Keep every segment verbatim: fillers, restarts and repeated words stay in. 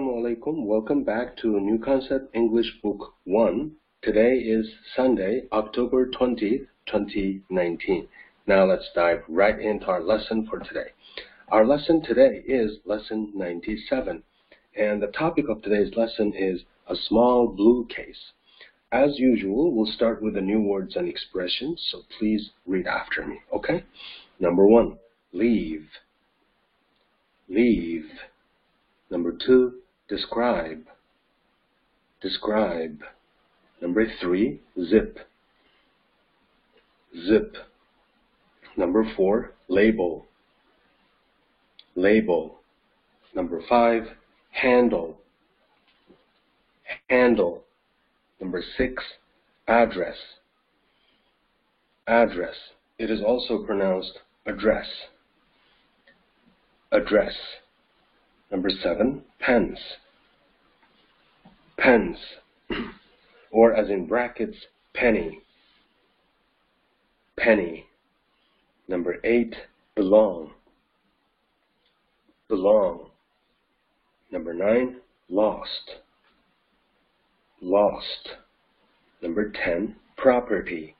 Assalamu alaikum. Welcome back to New Concept English Book one. Today is Sunday, October twentieth, twenty nineteen. Now let's dive right into our lesson for today. Our lesson today is lesson ninety-seven. And the topic of today's lesson is a small blue case. As usual, we'll start with the new words and expressions, so please read after me, okay? Number one, leave. Leave. Number two, describe. Describe. Number three, zip. Zip. Number four, label. Label. Number five, handle. Handle. Number six, address. Address. It is also pronounced address. Address. Number seven, pence. Pence. Or as in brackets, penny. Penny. Number eight, belong. Belong. Number nine, lost. Lost. Number ten, property.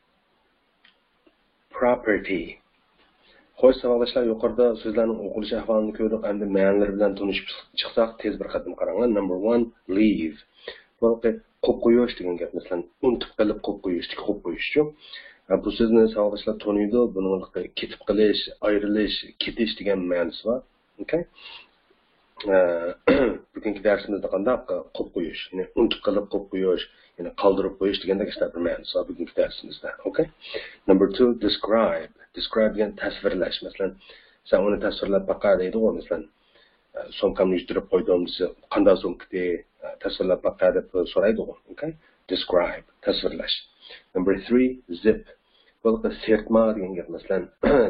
Property. خوش، ساۋاقداشلار، يۇقىرىدا سۆزلەرنىڭ ئوقۇلۇش ئەھۋالىنى كۆردۇق. ئەمدى مەنىلىرى بىلەن تونۇشۇپ چىقساق، تېز بىر قېتىم قاراڭلار. Number one, leave. بۇ ھېلىقى قويۇپ قويۇش دېگەن گەپ. مەسىلەن، ئۇنتۇپ قېلىپ قويۇپ قويۇش، تىكى قويۇپ قويۇشچۇ. ھە، بۇ سۆزنى ساۋاقداشلار تونۇيدۇ. بۇنىڭ ھېلىقى كېتىپ قېلىش، ئايرىلىش، كېتىش دېگەن مەنىسى بار. ئوكەي. ئە، بۈگۈنكى دەرسىمىزدە قانداق؟ قويۇپ قويۇش، يەنى ئۇنتۇپ قېلىپ قويۇپ قويۇش، يەنى قالدۇرۇپ قويۇش دېگەندەك ئىشلار بىر مەنىسى بار بۈگۈنكى دەرسىمىزدە. ئوكەي. Number two, describe. Describe دېگەن تەسۋىرلەش. مەسىلەن، سەن ئۇنى تەسۋىرلەپ باقە دەيدىغۇ. مەسىلەن، ئە، سومكامنى يۈتتۈرۈپ قويدۇم دېسە، قانداق سومكىدى؟ ئە، تەسۋىرلەپ باقە دەپ سورايدىغۇ. ئوكەي. Describe. تەسۋىرلەش. Number three, zip. بۇ ھېلىقى سىرتما دېگەن گەپ. مەسىلەن،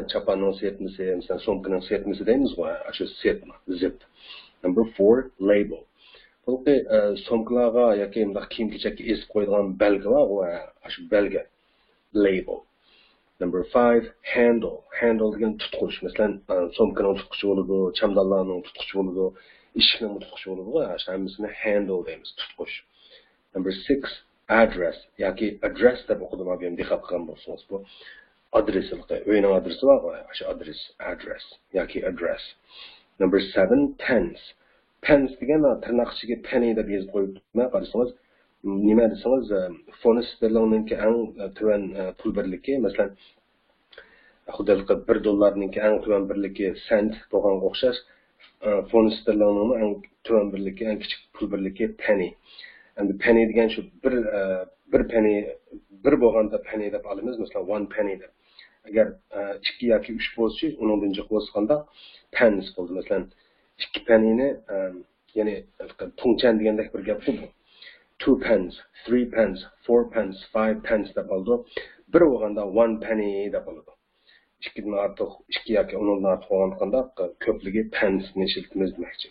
چاپاننىڭ سىرتمىسى، مەسىلەن، سومكىنىڭ سىرتمىسى دەيمىزغۇ، ئاشۇ سىرتما، zip. Number four, label. بۇ ھېلىقى، ئە، سومكىلارغا ياكى مۇنداق كىيىم-كېچەككە ئېسىپ قويىدىغان بەلگە بارغۇ، ئاشۇ بەلگە. Label. Number five, handle. Handle دېگەن تۇتقۇچ. مەسىلەن، ئە، سومكىنىڭ تۇتقۇچى بولىدۇ، چامدانلارنىڭ تۇتقۇچى بولىدۇ، ئىشىكنىڭ تۇتقۇچى بولىدۇ. ئاشۇ ھەممىسىنى handle دەيمىز، تۇتقۇچ. Number six, address ياكى ئادرېس دەپ ئوقۇدۇم، ئابىيەم دىققەت قىلغان بولسىڭىز، بۇ ئادرېس، ھېلىقى ئۆينىڭ ئادرېسى بارغۇ، ئاشۇ ئادرېس، ئادرېس ياكى ئادرېس. Number seven, pence. Pence دېگەن تىرناق ئىچىگە penny دەپ يېزىپ قويۇپتۇ. مانا قارىسىڭىز، نېمە دېسىڭىز، فونس ستېرلىڭنىڭكى ئەڭ تۆۋەن پۇل بىرلىكى، مەسىلەن، خۇددى بىر دوللارنىڭكى ئەڭ تۆۋەن بىرلىكى سېنت بولغانغا ئوخشاش، ئە، فونت ستېرلىڭنىڭمۇ ئەڭ تۆۋەن بىرلىكى، ئەڭ كىچىك پۇل بىرلىكى پەنى. ئەمدى پەنى دېگەن شۇ بىر، ئە، بىر پەنى، بىر بولغاندا پەنى دەپ ئالىمىز، مەسىلەن، ۋان پەنى دەپ. ئەگەر، ئە، ئىككى ياكى ئۈچ بولسىچۇ، ئۇنىڭدىن جىق بولسا قانداق؟ پەنس بولدى. مەسىلەن، ئىككى پەنىنى، ئە، يەنى تۇڭچەن دېگەندەك بىر گەپمۇ بۇ. Two pence, three pence, four pence, five pence دەپ ئالىدۇ. بىر بولغاندا ۋان پەنى دەپ ئالىدۇ. ئىككىدىن ئارتۇق، ئىككى ياكى ئۇنىڭدىن ئارتۇق بولغاندا كۆپلۈكى پەنسنى ئىشلىتىمىز دېمەكچى.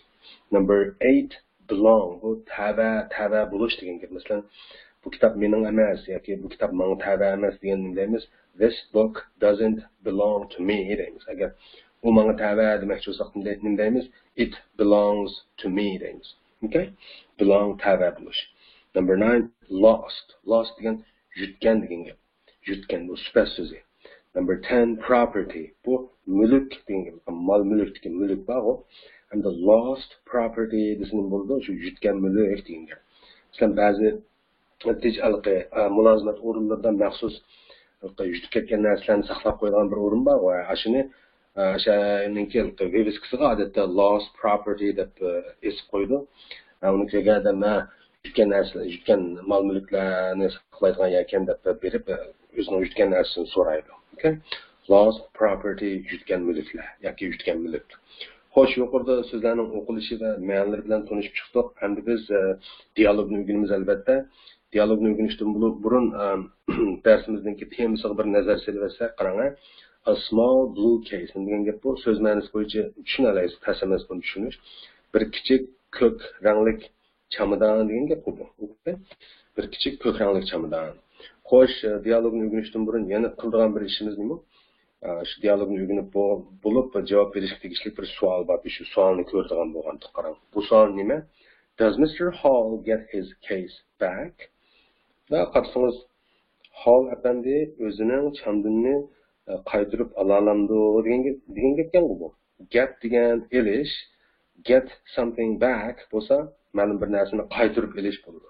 Number eight, belong. بۇ تەۋە، تەۋە بولۇش دېگەن گەپ. مەسىلەن، بۇ كىتاب مېنىڭ ئەمەس ياكى بۇ كىتاب ماڭا تەۋە ئەمەس دېگەندە نېمە دەيمىز؟ This book doesn't belong to me دەيمىز. ئەگەر ئۇ ماڭا تەۋە دېمەكچى بولساق نېمە دەيمىز؟ It belongs to me دەيمىز. ئوكەي؟ Belong تەۋە بولۇش. Number nine, lost. Lost دېگەن يۈتكەن دېگەن گەپ. يۈتكەن، بۇ سۈپەت سۆزى. Number ten, property. بۇ مۈلۈك دېگەن گەپ. مال مۈلۈكتىكى مۈلۈك بارغۇ. ئەمدى lost property دېسە نېمە بولىدۇ؟ شۇ يۈتكەن مۈلۈك دېگەن گەپ. مەسىلەن، بەزى نەتىجە ھېلىقى، ئە، مۇلازىمەت ئورۇنلىرىدا مەخسۇس ھېلىقى يۈتۈپ كەتكەن نەرسىلەرنى ساقلاپ قويىدىغان بىر ئورۇن بار. ئاشۇنى، ئە، ئاشۇنىڭكى ھېلىقى ۋىۋىسكىسىغا ئادەتتە lost property دەپ، ئە، ئېسىپ قويىدۇ. ئە، ئۇنى كۆرگەندە مەن يۈتكەن نەرسىلەر، يۈتكەن مال مۈلۈكلەرنى ساقلايدىغان يەركەن دەپ بېرىپ، ئە، ئۆزىنىڭ يۈتكەن نەرسىسىنى سورايدۇ. ئوكەي؟ Lost property، يۈتكەن مۈلۈكلەر ياكى يۈتكەن مۈلۈك. خوش، يۇقىرىدا سۆزلەرنىڭ ئوقۇلۇشى ۋە مەنىلىرى بىلەن تونۇشۇپ چىقتۇق. ئەمدى بىز، ئە، دىيالوگنى ئۆگىنىمىز، ئەلۋەتتە. دىيالوگنى ئۆگىنىشتىن بۇرۇن، ئە، دەرسىمىزنىڭكى تېمىسىغا بىر نەزەر سېلىۋەتسەك، قاراڭ، ھە. A small blue case. نېمە دېگەن گەپ بۇ؟ سۆز مەنىسى بويىچە چۈشىنەلەيسىز، تەس ئەمەس بۇنى چۈشىنىش. بىر كىچىك كۆك رەڭلىك چامادان دېگەن گەپ بۇ. بىر كىچىك كۆك رەڭلىك چامادان. خوش، دىيالوگنى ئۆگىنىشتىن بۇرۇن يەنە قىلىدىغان بىر ئىشىمىز نېمە؟ ئا، شۇ دىيالوگنى ئۆگىنىپ بو-، بولۇپ جاۋاب بېرىشكە تېگىشلىك بىر سوئال بار. شۇ سوئالنى كۆرىدىغان بولغانتۇق. قاراڭ، بۇ سوئال نېمە؟ Does Mister Hall get his keys back? ۋە قارىسىڭىز، ھال ئەپەندى ئۆزىنىڭ چامدىنىنى، ئە، قايتۇرۇپ ئالالامدۇ دېگەن گەپ، دېگەن گەپكەنغۇ بۇ. Get دېگەن ئېلىش، get something back بولسا مەلۇم بىر نەرسىنى قايتۇرۇپ ئېلىش بولىدۇ.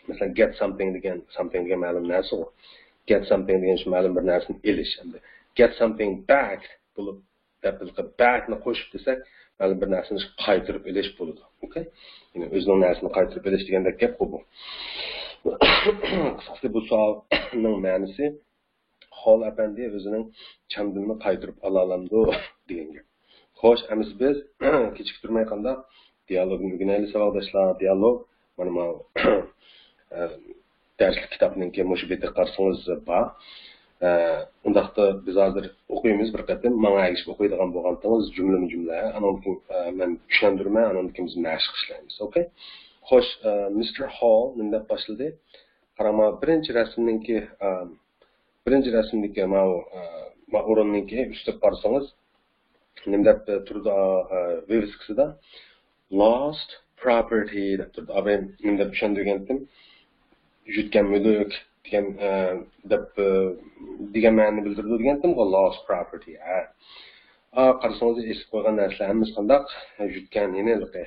مەسىلەن، get something دېگەن، something دېگەن مەلۇم نەرسىغۇ. Get something دېگەن شۇ مەلۇم بىر نەرسىنى ئېلىش. ئەمدى get something back بولۇپ، دەپ بىلقى back نى قوشۇپ دېسەك، مەلۇم بىر نەرسىنى قايتۇرۇپ ئېلىش بولىدۇ. ئوكەي؟ يەنى ئۆزىنىڭ نەرسىنى قايتۇرۇپ ئېلىش دېگەندەك گەپقۇ بۇ. قىسقىسى، بۇ سوئالنىڭ مەنىسى، ھال ئەپەندى ئۆزىنىڭ چامدىنىنى قايتۇرۇپ ئالالامدۇ دېگەن گەپ. خوش، ئەمىسە بىز كېچىكتۈرمەي قانداق دىيالوگنى ئۆگىنەيلى، ساۋاقداشلار. دىيالوگ، مانا ماۋۇ، ئە، دەرسلىك كىتابنىڭكى مۇشۇ بېتىگە قارىسىڭىز بار. ئە، ئۇنداقتا بىز ھازىر ئوقۇيمىز بىر قېتىم، ماڭا ئەگىشىپ ئوقۇيدىغان بولغانتىڭىز جۈملىمۇ جۈملە، ئانىڭدىن كېيىن، ئە، مەن چۈشەندۈرىمەن، ئانىڭدىن كېيىن بىز مەشىق ئىشلەيمىز. ئوكەي؟ خوش، ئە، مىستېر ھال نېمە دەپ باشلىدى؟ قاراڭ، ماۋۇ بىرىنچى رەسىمنىڭكى، ئە، بىرىنچى رەسىمدىكى ماۋۇ، ئە، ما ئورۇننىڭكى ئۈستىگە قارىسىڭىز، نېمە دەپ، ئە، تۇرىدۇ، ئە، ۋىۋىسكىسىدا؟ Lost property دەپ تۇرىدۇ. ئابايىم نېمە دەپ چۈشەندۈرگەنتىم؟ يۈتكەن مۈلۈك دېگەن، ئە، دەپ، ئە، دېگەن مەنىنى بىلدۈرىدۇ دېگەنتىمغۇ، lost property. ھە. ئا، قارىسىڭىز، ئېسىپ قويغان نەرسىلەر ھەممىسى قانداق؟ يۈتكەن، يەنى ھېلىقى،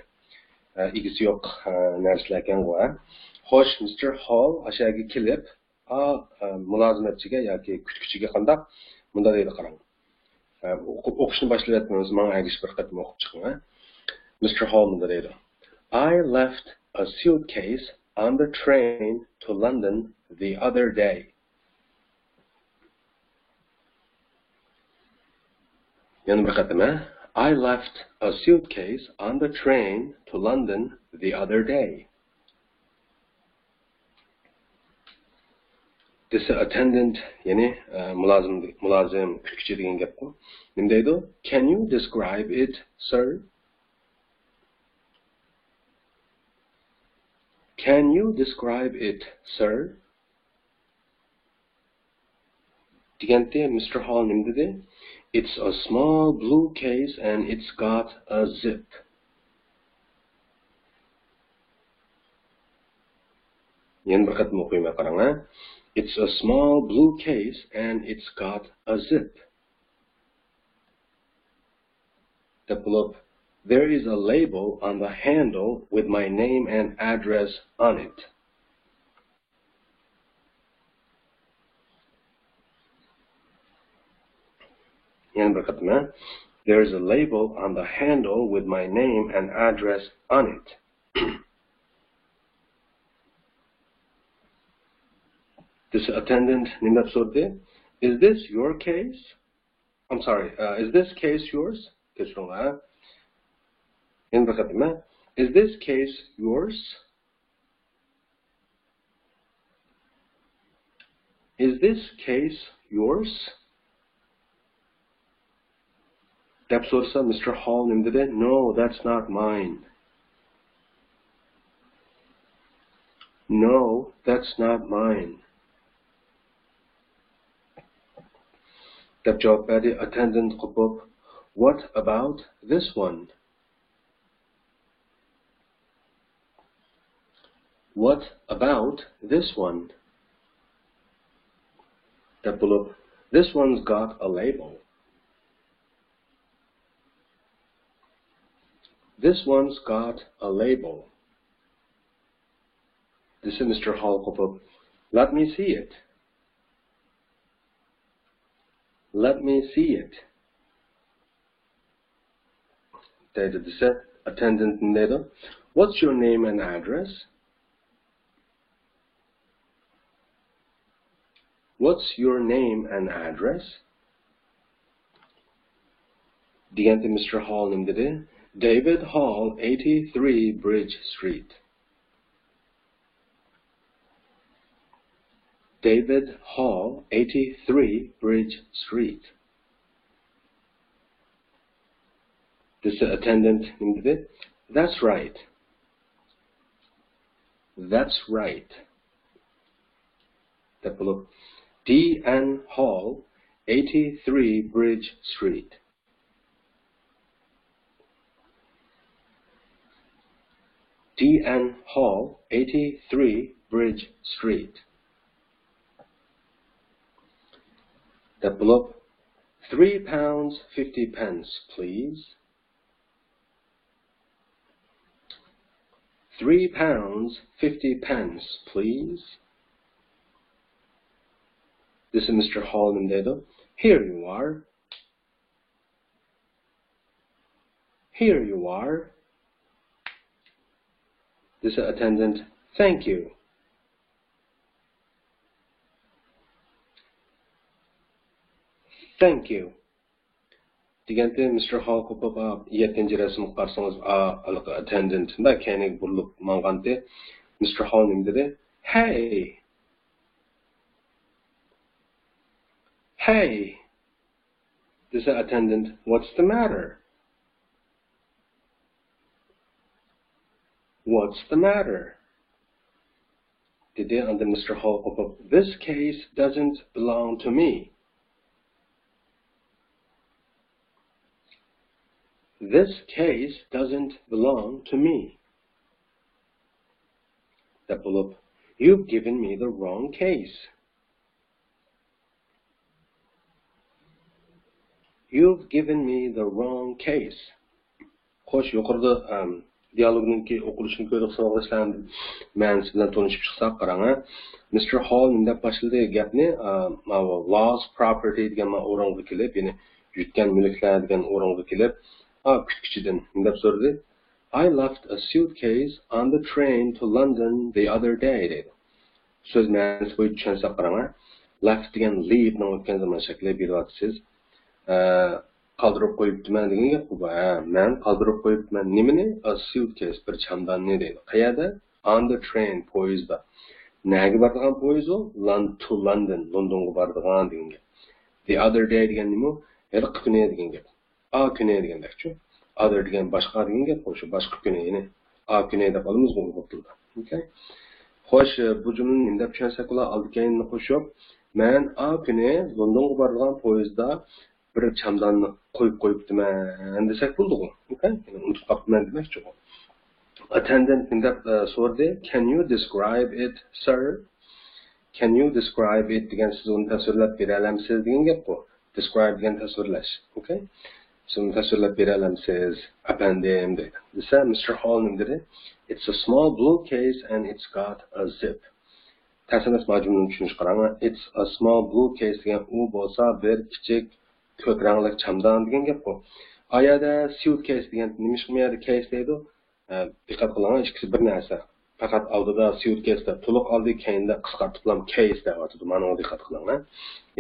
ئە، ئىگىسى يوق، ئە، نەرسىلەركەنغۇ، ھە. خوش، مىستېر ھال ئاشۇ يەرگە كېلىپ، ئا، ئە، مۇلازىمەتچىگە ياكى كۈتكۈچىگە قانداق؟ مۇنداق دەيدۇ، قاراڭ. ئە، ئوقۇ-، ئوقۇشنى باشلىۋەتمەيمىز، ماڭا ئەگىشىپ بىر قېتىم ئوقۇپ چىقىڭ، ھە. مىستېر ھال مۇنداق دەيدۇ. I left a suitcase on the train to London the other day. يەنە بىر قېتىم، ھە. I left a suitcase on the train to London the other day. This attendant، يەنى، ئە، مۇلازىم، مۇلازىم، كۈتكۈچى دېگەن گەپقۇ. نېمە دەيدۇ؟ Can you describe it, sir? Can you describe it, sir? دېگەنتى، مىستېر ھال نېمە دېدى؟ It's a small blue case and it's got a zip. يەنە بىر قېتىم ئوقۇيمەن، قاراڭ، ھە. It's a small blue case and it's got a zip. دەپ بولۇپ، There is a label on the handle with my name and address on it. يەنە بىر قېتىم، ھە. There is a label on the handle with my name and address on it. This attendant نېمە دەپ سورىدى؟ Is this your case? I'm sorry, uh, is this case yours? كەچۈرۈڭلار. يەنە بىر قېتىم، ھە. Is this case yours? Is this case yours? دەپ سورىسا، مىستېر ھال نېمە دېدى؟ No, that's not mine. No, that's not mine. دەپ جاۋاب بەردى. Attendant قوپۇپ، What about this one? What about this one? دەپ بولۇپ، This one's got a label. This one's got a label. دېسە، مىستېر ھال قوپۇپ، Let me see it. Let me see it. دەيدۇ دېسە، attendant نېمە دەيدۇ؟ What's your name and address? What's your name and address? دېگەنتى مىستېر ھال نېمە دېدى؟ David Hall, eighty-three Bridge Street. David Hall, eighty-three Bridge Street. دېسە، attendant نېمە دېدى؟ That's right. That's right. دەپ بولۇپ، D N Hall, eighty-three Bridge Street. D N Hall, eighty-three Bridge Street. دەپ بولۇپ، three pounds fifty pence, please. Three pounds fifty pence, please. This is Mister Hall نېمە دەيدۇ؟ Here you are. Here you are. This is attendant. Thank you. Thank you. دېگەنتى مىستېر ھال قوپۇپ، ئا، يەتتىنچى رەسىمگە قارىسىڭىز، ئا، ھېلىقى ئاتتېندېنت شۇنداق كەينىگە بۇرۇلۇپ ماڭغانتى. مىستېر ھال نېمە دېدى؟ Hey! Hey! This is attendant. What's the matter? What's the matter? دېدى. ئاندىن مىستېر ھال قوپۇپ، This case doesn't belong to me. This case doesn't belong to me. دەپ بولۇپ، You've given me the wrong case. You've given me the wrong case. خوش، يۇقىرىدا، ئەم، دىيالوگنىڭكى ئوقۇلۇشىنى كۆردۇق، ساۋاقداشلار. مەنىسى بىلەن تونۇشۇپ چىقساق، قاراڭ، ھە. مىستېر ھال نېمە دەپ باشلىدى گەپنى؟ ئا، ماۋۇ lost property دېگەن ما ئورۇنغا كېلىپ، يەنى يىتكەن مۈلۈكلەر دېگەن ئورۇنغا كېلىپ، ئا، كۈتكۈچىدىن نېمە دەپ سورىدى؟ I left a suitcase on the train to London the other day دەيدۇ. سۆز مەنىسى بويىچە چۈشەنسەك قاراڭ، ھە. Left دېگەن leave نىڭ ئۆتكەن زامان شەكلى بىلىۋاتىسىز. ئە، قالدۇرۇپ قويۇپتىمەن دېگەن گەپ بۇ. ھە، مەن قالدۇرۇپ قويۇپتىمەن. نېمىنى؟ A suitcase، بىر چامداننى دەيدۇ. قەيەردە؟ On the train، پويىزدا. نەگە بارىدىغان پويىز ئۇ؟ Lon-، to London، لوندونغا بارىدىغان دېگەن گەپ. The other day دېگەن نېمە ئۇ؟ ھېلىقى كۈنى دېگەن گەپ. ئا كۈنى دېگەندەكچۇ. Other دېگەن باشقا دېگەن گەپ، شۇ باشقا كۈنى، يەنى ئا كۈنى دەپ ئالىمىز بۇ ئۇيغۇر تىلىدا. ئوكەي. خوش، بۇ جۈملىنى نېمە دەپ چۈشەنسەك بولا؟ ئالدى كەينىنى قوشۇپ، مەن ئا كۈنى لوندونغا بارىدىغان پويىزدا بىر چامداننى قويۇپ قويۇپتىمەن دېسەك بولىدىغۇ. ئوكەي. يەنى ئۇنتۇپ قاپتىمەن دېمەكچىغۇ. ئاتتېندېنت نېمە دەپ، ئە، سورىدى؟ Can you describe it, sir? Can you describe it دېگەن سىز ئۇنى تەسۋىرلەپ بېرەلەمسىز دېگەن گەپقۇ. Describe دېگەن تەسۋىرلەش. ئوكەي. سىز ئۇنى تەسۋىرلەپ بېرەلەمسىز، ئەپەندىم دەيدۇ. دېسە، مىستېر ھال نېمە دېدى؟ It's a small blue case and it's got a zip. تەس ئەمەس، ما جۈملىنى چۈشىنىشكە قاراڭ. It's a small blue case دېگەن ئۇ بولسا بىر كىچىك كۆك رەڭلىك چامدان دېگەن گەپقۇ. ئا يەردە suitcase دېگەن نېمىشقا ما يەردە case دەيدۇ؟ ئە، دىققەت قىلىڭ، ئىككىسى بىر نەرسە. پەقەت ئالدىدا suitcase دەپ تولۇق ئالدى، كەينىدە قىسقارتىپلا case دەۋاتىدۇ. مانىڭغا دىققەت قىلىڭ، ھە.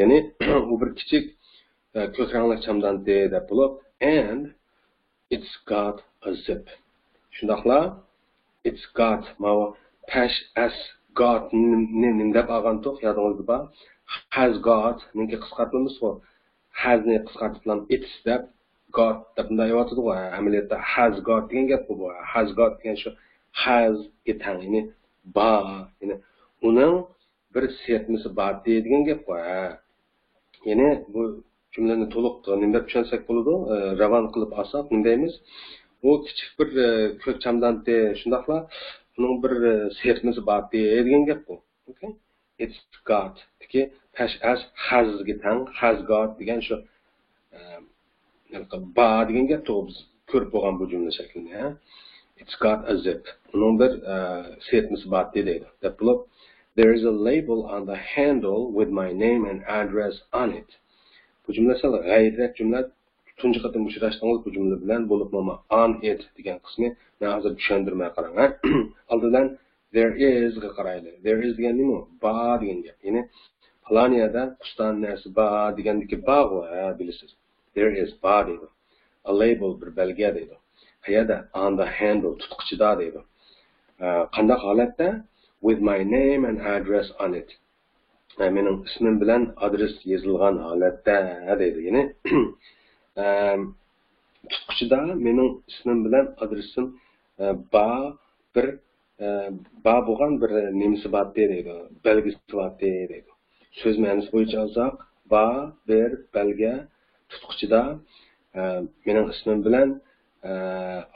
يەنى ئۇ بىر كىچىك، ئە، كۆك رەڭلىك چامدانتى دەپ بولۇپ، and it's got a zip. شۇنداقلا it's got، ماۋۇ پەش ئەس got نى نېمە دەپ ئالغانتۇق، يادىڭىزدا بار. Has got نىڭكى قىسقارتىلمىسىغۇ. Has نى قىسقارتىپلا it's دەپ، got دەپ مۇنداق ئېلىۋاتىدىغۇ. ئەمەلىيەتتە has got دېگەن گەپقۇ بۇ. Has got دېگەن شۇ has گە تەڭ، يەنى بار. يەنى ئۇنىڭ بىر سىرتمىسى بارتى دېگەن گەپقۇ. يەنى بۇ جۈملىنى تولۇق نېمە دەپ چۈشەنسەك بولىدۇ؟ ئە، راۋان قىلىپ ئالساق نېمە دەيمىز؟ ئۇ كىچىك بىر، ئە، كۆك چامدانتى، شۇنداقلا ئۇنىڭ بىر، ئە، سىرتمىسى بارتى دېگەن گەپقۇ. ئوكەي. It's got دىكى پەش ئەس has گە تەڭ، has got دېگەن شۇ، ئە، بار دېگەن گەپ تۇغۇ بىز كۆرۈپ بولغان بۇ جۈملە شەكلىنى، ھە. It's got a zip. ئۇنىڭ بىر، ئە، سىرتمىسى بارتى دەيدۇ. دەپ بولۇپ، There is a label on the handle with my name and address on it. بۇ جۈملە سەل غەيرىيرەك جۈملە. تۇنجى قېتىم ئۇچراشتىڭىز بۇ جۈملە بىلەن، بولۇپمۇ on it دېگەن قىسمى. مەن ھازىر چۈشەندۈرمەي قاراڭ، ھە. ئالدى بىلەن there is غا قارايلى. There is دېگەن نېمە؟ بار دېگەن گەپ. يەنى پالان يەردە قۇستان نەرسە بار دېگەندىكى بارغۇ، ھە، بىلىسىز. There is، بار دەيدۇ. A label، بىر بەلگە دەيدۇ. قەيەردە؟ On the handle، تۇتقۇچىدا دەيدۇ. ئە، قانداق ھالەتتە؟ With my name and address on it. ئە، مېنىڭ ئىسمىم بىلەن ئادرېس يېزىلغان ھالەتتە دەيدۇ. يەنى، ئە، تۇتقۇچىدا مېنىڭ ئىسمىم بىلەن ئادرېسىم، ئە، بار بىر، ئە، بار بولغان بىر نېمىسى بارتى دەيدۇ، بەلگىسى بارتى دەيدۇ. سۆز مەنىسى بويىچە ئالساق، بار بىر بەلگە تۇتقۇچىدا، ئە، مېنىڭ ئىسمىم بىلەن ئە،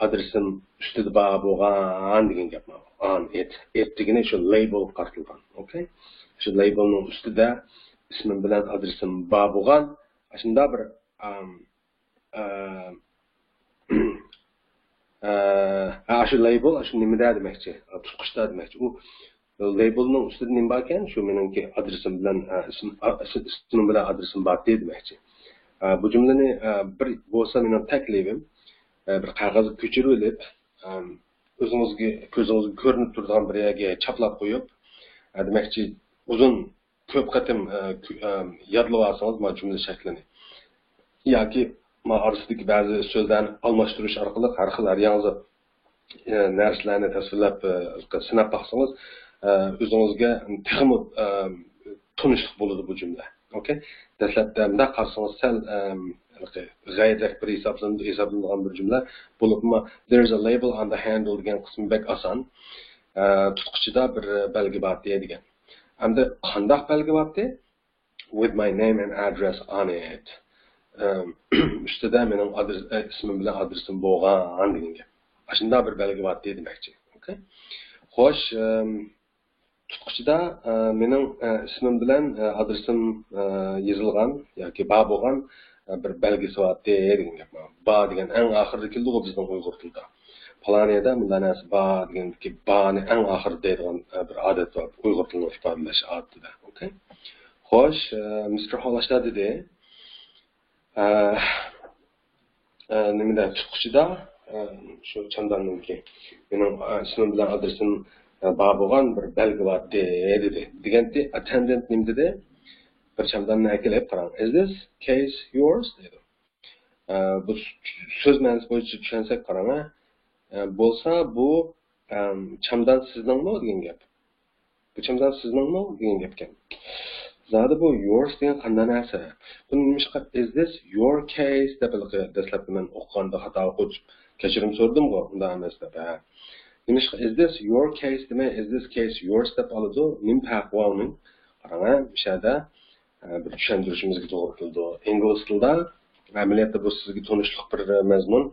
ئادرېسىم ئۈستىدە بار بولغان دېگەن گەپ ماۋۇ. ئان ئېت. ئېت دېگىنى شۇ لەيبىلغا قارىتىلغان. ئوكەي؟ شۇ لەيبىلنىڭ ئۈستىدە ئىسمىم بىلەن ئادرېسىم بار بولغان ئاشۇنداق بىر، ئام، ئە، ئە، ھە، شۇ لەيبىل، شۇ نېمىدە دېمەكچى، تۇتقۇچتا دېمەكچى. ئۇ لەيبىلنىڭ ئۈستىدە نېمە باركەن؟ شۇ مېنىڭكى ئادرېسىم بىلەن، ئە، ئىسىم، ئا، ئىسىم، ئىسمىم بىلەن ئادرېسىم بار دېمەكچى. ئە، بۇ جۈملىنى، ئە، بىر بولسا مېنىڭ تەكلىپىم، ئە، بىر قەغەزگە كۆچۈرۈۋېلىپ، ئەم، ئۆزىڭىزگە، كۆزىڭىزگە كۆرۈنۈپ تۇرىدىغان بىر يەرگە چاپلاپ قويۇپ، ئە، دېمەكچى، ئۇزۇن كۆپ قېتىم، ئە، كۆ-، ئە، يادلىۋالسىڭىز مانا جۈملە شەكلىنى ياكى مانا ئارىسىدىكى بەزى سۆزلەرنى ئالماشتۇرۇش ئارقىلىق ھەر خىل، ھەر ياڭزا، ئە، نەرسىلەرنى تەسۋىرلەپ، ئە، سىناپ باقسىڭىز، ئە، ئۆزىڭىزگە تېخىمۇ، ئە، تونۇشلۇق بولىدۇ بۇ جۈملە. ئوكەي؟ دەسلەپتە مۇنداق قارىسىڭىز سەل، ئە، ھېلىقى غەيرىي بىر ھېسابلىنىدۇ، ھېسابلىنىدىغان بىر جۈملە. بولۇپمۇ there is a label on the handle دېگەن قىسمى بەك ئاسان. ئە، تۇتقۇچىدا بىر بەلگە بارتى دېگەن. ئەمدى قانداق بەلگە بارتى؟ With my name and address on it. ئەم، ئۈستىدە مېنىڭ ئادرېس، ئە، ئىسمىم بىلەن ئادرېسىم بولغان دېگەن گەپ. ئاشۇنداق بىر بەلگە بارتى دېمەكچى. ئوكەي؟ خوش، ئەم، تۇتقۇچىدا، ئە، مېنىڭ، ئە، ئىسمىم بىلەن، ئە، ئادرېسىم، ئە، يېزىلغان ياكى بار بولغان، ئە، بىر بەلگىسى بارتى دېگەن گەپ. بار دېگەن ئەڭ ئاخىرىدا كېلىدىغۇ بىزنىڭ ئۇيغۇر تىلىدا. پالان يەردە مۇنداق نەرسە بار دېگەندىكى بارنى ئەڭ ئاخىرىدا دەيدىغان، ئە، بىر ئادەت بار ئۇيغۇر تىلىنىڭ ئىپادىلەش ئادىتىدە. ئوكەي؟ خوش، ئە، مىستېر ھاللاشتا دېدى. ئە، ئە، نېمىدە، تۇتقۇچىدا، ئە، شۇ چامداننىڭكى، مېنىڭ، ئە، ئىسمىم بىلەن ئادرېسىم، ئە، بار بولغان بىر بەلگە بارتى دېدى. دېگەنتى، ئاتتېندېنت نېمە دېدى؟ بىر چامداننى ئەكېلىپ، قاراڭ، is this case yours دەيدۇ. ئە، بۇ سۆز مەنىسى بويىچە چۈشەنسەك، قاراڭ، ئە، بولسا بۇ، ئەم، چامدان سىزنىڭمۇ دېگەن گەپ. بۇ چامدان سىزنىڭمۇ دېگەن گەپكەن. زادى بۇ yours دېگەن قانداق نەرسە؟ بۇنى نېمىشقا is this your case دەپ ھېلىقى دەسلەپتە مەن ئوقۇغاندا خاتا ئوقۇپ كەچۈرۈم سورىدىمغۇ، ئۇنداق ئەمەس دەپ، ھە. نېمىشقا is this your case دېمەي is this case yours دەپ ئالىدۇ؟ نېمە پەرقى بار ئۇنىڭ؟ قاراڭ، ھە، مۇشۇ يەردە، ئە، بىر چۈشەندۈرۈشىمىزگە توغرا كېلىدۇ. ئىنگلىز تىلىدا ئەمەلىيەتتە بۇ سىزگە تونۇشلۇق بىر مەزمۇن،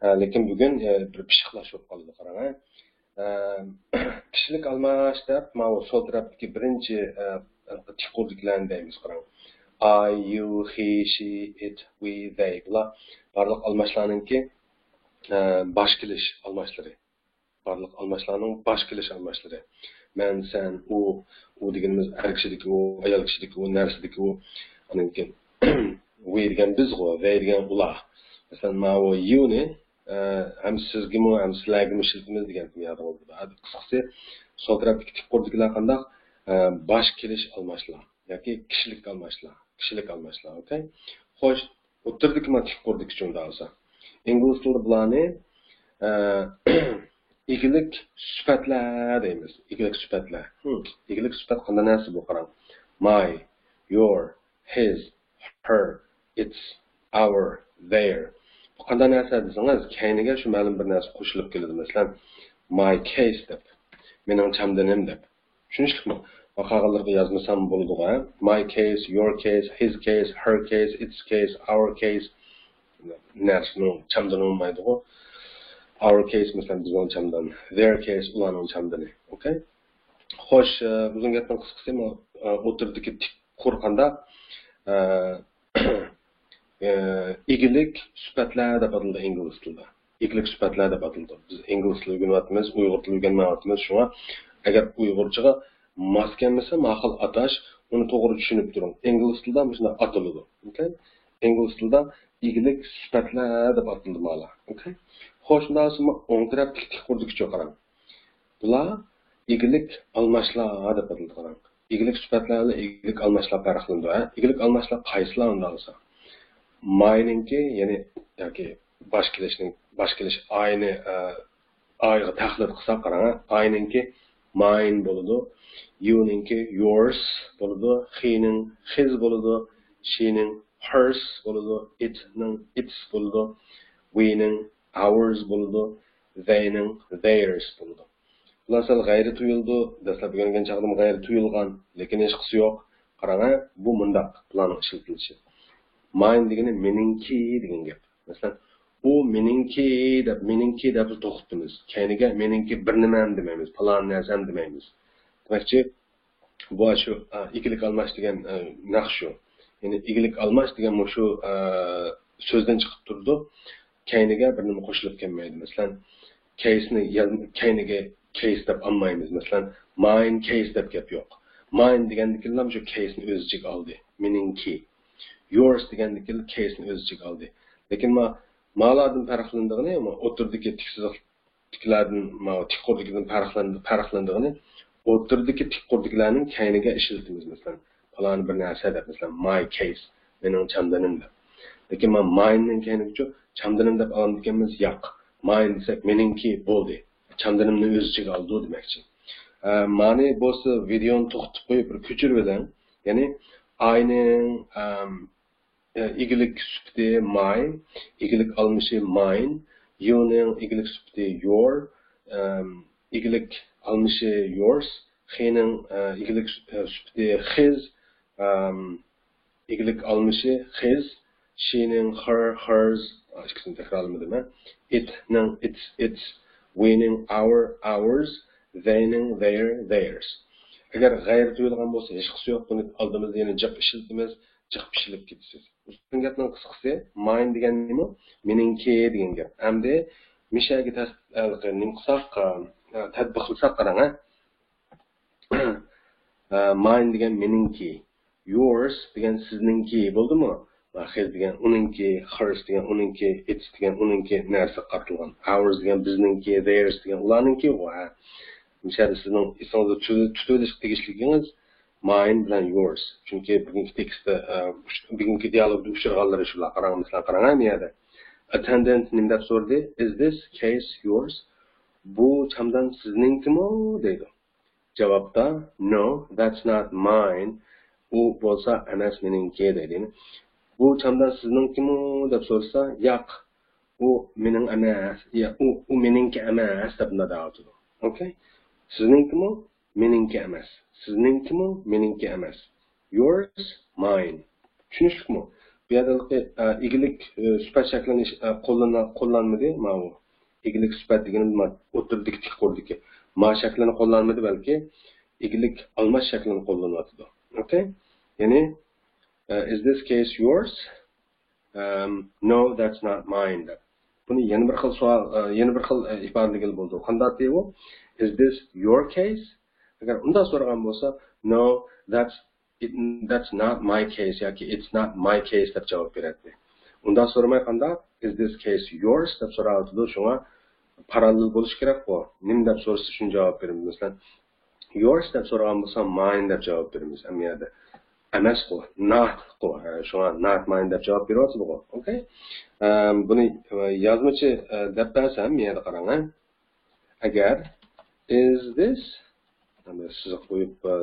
ئە، لېكىن بۈگۈن، ئە، بىر پىششىقلاش بولۇپ قالىدۇ، قاراڭ، ھە. ئە، كىشىلىك ئالماش دەپ، ماۋۇ سول تەرەپتىكى بىرىنچى، ئە، تىك قۇردىكىلەرنى دەيمىز، قاراڭ. I, you, he, she, it, we, they. بۇلار بارلىق ئالماشلارنىڭكى، ئە، باش كېلىش ئالماشلىرى. بارلىق ئالماشلارنىڭ باش كېلىش ئالماشلىرى. مەن، سەن، ئۇ، ئۇ دېگىنىمىز ئەر كىشىدىكى ئۇ، ئايال كىشىدىكى ئۇ، نەرسىدىكى ئۇ. ئاندىن كېيىن we دېگەن بىزغۇ، they دېگەن ئۇلار. مەسىلەن، ماۋۇ you نى، ئە، ھەم سىزگىمۇ، ھەم سىلەرگىمۇ ئىشلىتىمىز دېگەن يادىڭىزدا بار. قىسقىسى، سول تەرەپتىكى تىك قۇردىكىلەر قانداق؟ ئە، باش كېلىش ئالماشلار ياكى كىشىلىك ئالماشلار، كىشىلىك ئالماشلار، ئوكەي؟ خوش، ئوتتۇرىدىكى مانا تىك قۇردىكى چوڭدا بولسا. ئىنگلىز تىلىدا بۇلارنى، ئە، ئىگىلىك سۈپەتلەر دەيمىز. ئىگىلىك سۈپەتلەر. ھىم، ئىگىلىك سۈپەت قانداق نەرسە بۇ، قاراڭ. My, your, his, her, its, our, their. بۇ قانداق نەرسە دېسىڭىز، كەينىگە شۇ مەلۇم بىر نەرسە قوشۇلۇپ كېلىدۇ. مەسىلەن، my case دەپ، مېنىڭ چامدىنىم دەپ. چۈشىنىشلىكمۇ؟ قالغانلىرىغا يازمىسام بولىدىغۇ، ھە؟ My case, your case, his case, her case, its case, our case. نەرسىنىڭ چامدىنى بولمايدىغۇ. Our case، مەسىلەن، بىزنىڭ چامدان. Their case، ئۇلارنىڭ چامدىنى. ئوكەي؟ خوش، ئە، ئۇزۇن گەپنىڭ قىسقىسى، مانا، ئە، ئوتتۇرىدىكى تىك قۇر قانداق؟ ئە، ئە، ئىگىلىك سۈپەتلەر دەپ ئاتىلىدۇ ئىنگلىز تىلىدا. ئىگىلىك سۈپەتلەر دەپ ئاتىلىدۇ. بىز ئىنگلىز تىلى ئۆگىنىۋاتىمىز، ئۇيغۇر تىلى ئۆگەنمەيۋاتىمىز. شۇڭا ئەگەر ئۇيغۇرچىغا ماس كەلمىسە، ما خىل ئاتاش، ئۇنى توغرا چۈشىنىپ تۇرۇڭ. ئىنگلىز تىلىدا مۇشۇنداق ئاتىلىدۇ. ئوكەي؟ ئىنگلىز تىلىدا ئىگىلىك سۈپەتلەر دەپ ئاتىلىدۇ مالا. ئوكەي؟ خوش، شۇنداق بولسا، ئوڭ تەرەپتىكى تىك قۇردىكى چوقۇرام. بۇلار ئىگىلىك ئالماشلار دەپ ئاتىلىدۇ، قاراڭ. ئىگىلىك سۈپەتلەر بىلەن ئىگىلىك ئالماشلار پەرقلىنىدۇ، ھە؟ ئىگىلىك ئالماشلار قايسىلار ئۇنداق بولسا؟ ماينىڭكى، يەنى ياكى باش كېلىشنىڭ، باش كېلىش ئاينى، ئە، ئايغا تەقلىد قىلساق، قاراڭ، ھە؟ ئاينىڭكى ماين بولىدۇ، يۇنىڭكى يورس بولىدۇ، خىنىڭ خىز بولىدۇ، شىنىڭ ھېرس بولىدۇ، ئىتنىڭ ئىتس بولىدۇ، ۋىنىڭ ئاۋرس بولىدۇ، ذەينىڭ ذەيرس بولىدۇ. بۇلار سەل غەيرىي تۇيۇلىدۇ، دەسلەپ ئۆگەنگەن چاغدىمۇ غەيرىي تۇيۇلغان، لېكىن ھېچقىسى يوق. قاراڭ، ھە، بۇ مۇنداق، بۇلارنىڭ ئىشلىتىلىشى. ماين دېگىنى مېنىڭكى دېگەن گەپ. مەسىلەن، ئۇ مېنىڭكى دەپ، مېنىڭكى دەپ توختىتىمىز. كەينىگە مېنىڭكى بىر نېمەم دېمەيمىز، پالان نەرسەم دېمەيمىز. دېمەكچى، بۇ شۇ، ئا، ئىگىلىك ئالماش دېگەن، ئا، نەق شۇ. يەنى ئىگىلىك ئالماش دېگەن مۇشۇ، ئا، سۆزدىن چىقىپ تۇرىدۇ. كەينىگە بىر نېمە قوشۇلۇپ كەلمەيدۇ. مەسىلەن، كەيسنى ياز-، كەينىگە كەيس دەپ ئالمايمىز. مەسىلەن، ماين كەيس دەپ گەپ يوق. ماين دېگەندىكىنلا شۇ كەيسنى ئۆز ئىچىگە ئالدى. مېنىڭكى. يورس دېگەندىكىن كەيسنى ئۆز ئىچىگە ئالدى. لېكىن ما-، مالاردىن پەرقلىنىدىغىنى، ما ئوتتۇرىدىكى تىك سىزىق تىكلەردىن، ما تىك قۇردىكىدىن پەرقلىنىدىغىنى، ئوتتۇرىدىكى تىك قۇردىكىلەرنىڭ كەينىگە ئىشلىتىمىز، مەسىلەن، پالانى بىر نەرسە دەپ، مەسىلەن، ماي كەيس، مېنىڭ چامدىنىم دەپ. لېكىن ما ماينىڭ كەينىگىچۇ چامدىنىم دەپ ئالامدىكەنمىز؟ ياق. ماين دېسەك، مېنىڭكى بولدى. چامدىنىمنى ئۆز ئىچىگە ئالىدۇ دېمەكچى. ئە، مانى بولسا ۋىدېونى توختىتىپ قويۇپ بىر كۆچۈرۈۋېلىڭ. يەنى ئاينىڭ، ئەم، ئە، ئىگىلىك سۈپىتى ماي، ئىگىلىك ئالمىشى ماين، يۇنىڭ ئىگىلىك سۈپىتى يور، ئەم، ئىگىلىك ئالمىشى يورس، خىنىڭ، ئە، ئىگىلىك سۈ-، ئە، سۈپىتى خىز، ئەم، ئىگىلىك ئالمىشى خىز، شىنىڭ خىر، خىرز، ئىككىسىنى تەكرارلىمىدىم، ھە؟ ئىتنىڭ ئىتس، ئىتس، ۋىنىڭ ئاۋر، ئاۋرز، ذەينىڭ ذەير، ذەيرز. ئەگەر غەير تۇيۇلغان بولسا، ھېچقىسى يوق، بۇنى ئالدىمىزدا يەنە جىق ئىشلىتىمىز، جىق پىشىلىپ كېتىسىز. ئۇزۇن گەپنىڭ قىسقىسى، ماين دېگەن نېمە؟ مېنىڭكى دېگەن گەپ. ئەمدى مىشەگە تەس-، ھېلىقى نېمە قىلساق، ئە، تەتبىق قىلساق قاراڭ، ھە؟ ئە، ماين دېگەن مېنىڭكى. يورس دېگەن سىزنىڭكى، بولدىمۇ؟ خىز دېگەن ئۇنىڭكى، خىرس دېگەن ئۇنىڭكى، ئىتس دېگەن ئۇنىڭكى نەرسىگە قارىتىلغان. ئاۋرز دېگەن بىزنىڭكى، ذەيرس دېگەن ئۇلارنىڭكى، ھە. مىسالدا سىزنىڭ ئېسىڭىزدە تۇتۇۋېلىشقا تېگىشلىكىڭىز ماين بىلەن يورس. چۈنكى بۈگۈنكى تېكىستتا، ئە، ئۇچ-، بۈگۈنكى دىيالوگدا ئۇچرىغانلىرى شۇلار. قاراڭ، مىسالغا قاراڭ، ھە، بۇ يەردە. ئاتتېندېنت نېمە دەپ سورىدى؟ Is this case yours? بۇ چامدان سىزنىڭكىمۇ؟ دەيدۇ. جاۋابتا، No, that's not mine. ئۇ بولسا ئەمەس مېنىڭكى دەيدۇ. يەنى، بۇ چامدان سىزنىڭكىمۇ دەپ سورىسا، ياق، ئۇ مېنىڭ ئەمەس، يا، ئۇ، ئۇ مېنىڭكى ئەمەس دەپ مۇنداق دەۋاتىدۇ. ئوكەي؟ سىزنىڭكىمۇ مېنىڭكى ئەمەس. سىزنىڭكىمۇ مېنىڭكى ئەمەس. Yours, mine. چۈشىنىشلىكمۇ؟ بۇ يەردە، ئە، ئىگىلىك، ئە، سۈپەت شەكلىنى، ئە، قوللىنا-، قوللانمىدى ماۋۇ. ئىگىلىك سۈپەت دېگىنىمىز ما ئوتتۇرىدىكى تىك قۇردىكى ما شەكلىنى قوللانمىدى، بەلكى ئىگىلىك ئالماش شەكلىنى قوللىنىۋاتىدۇ. ئوكەي؟ يەنى، ئە، Is this case yours? Um, no, that's not mine دەپ. بۇنى يەنە بىر خىل سوئال، ئە، يەنە بىر خىل، ئە، ئىپادىلىگىلى بولىدۇ. قانداق دەيدۇ؟ Is this your case? ئەگەر ئۇنداق سورىغان بولسا، No, that's it, that's not my case ياكى It's not my case دەپ جاۋاب بېرەتتى. ئۇنداق سورىماي قانداق؟ Is this case yours دەپ سوراۋاتىدۇ. شۇڭا پاراللېل بولۇشى كېرەك بۇ. نېمە دەپ سورىسا شۇنى جاۋاب بېرىمىز. مەسىلەن، Yours دەپ سورىغان بولسا، Mine دەپ جاۋاب بېرىمىز. ئەمما يەردە ئەمەسقۇ، Not قۇ. ھە، شۇڭا Not mine دەپ جاۋاب بېرىۋاتىدىغۇ. ئوكەي. ئەم، بۇنى، ئە، يازمىچە، ئە، دەپ بەرسەم، يەنە قاراڭ، ھە. ئەگەر Is this، ئەمدى سىزىق قويۇپ، ئە،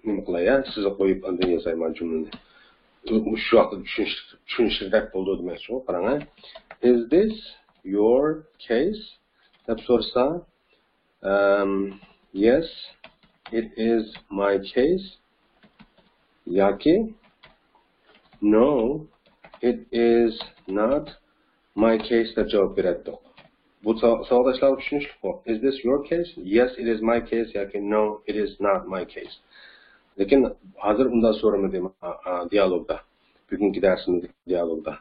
نېمە قىلاي، ھە؟ سىزىق قويۇپ ئاندىن يازاي مانا جۈملىنى. ئۇ، ئۇ شۇ ۋاقىتتا چۈشىنىش-، چۈشىنىشلىك بولىدۇ دېمەكچىغۇ. قاراڭ، ھە. Is this your case دەپ سورىسا، ئەم، Yes, it is my case. ياكى No, it is not my case دەپ جاۋاب بېرەتتۇق. بۇ سا-، ساۋاقداشلارغا چۈشىنىشلىكمۇ؟ Is this your case? Yes, it is my case ياكى No, it is not my case. لېكىن ھازىر ئۇنداق سورىمىدى، ئا، ئا، دىيالوگدا. بۈگۈنكى دەرسىمىزدىكى دىيالوگدا.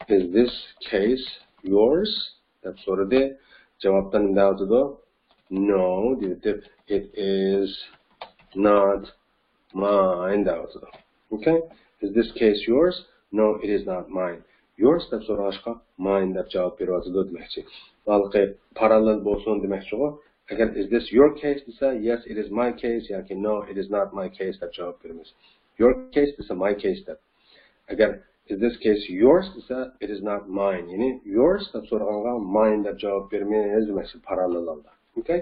Is this case yours دەپ سورىدى. جاۋابتا نېمە دەۋاتىدۇ؟ No دەۋېتىپ، It is not mine دەۋاتىدۇ. Okay? Is this case yours? No, it is not mine. Yours دەپ سورىغاچقا، mine دەپ جاۋاب بېرىۋاتىدۇ دېمەكچى. ھېلىقى پاراللېل بولسۇن دېمەكچىغۇ. ئەگەر Is this your case دېسە، Yes, it is my case ياكى No, it is not my case دەپ جاۋاب بېرىمىز. Your case دېسە، My case دەپ. ئەگەر Is this case yours دېسە، It is not mine. يەنى yours دەپ سورىغانغا mine دەپ جاۋاب بېرىمىز دېمەكچى، پاراللېل ھالدا. ئوكەي؟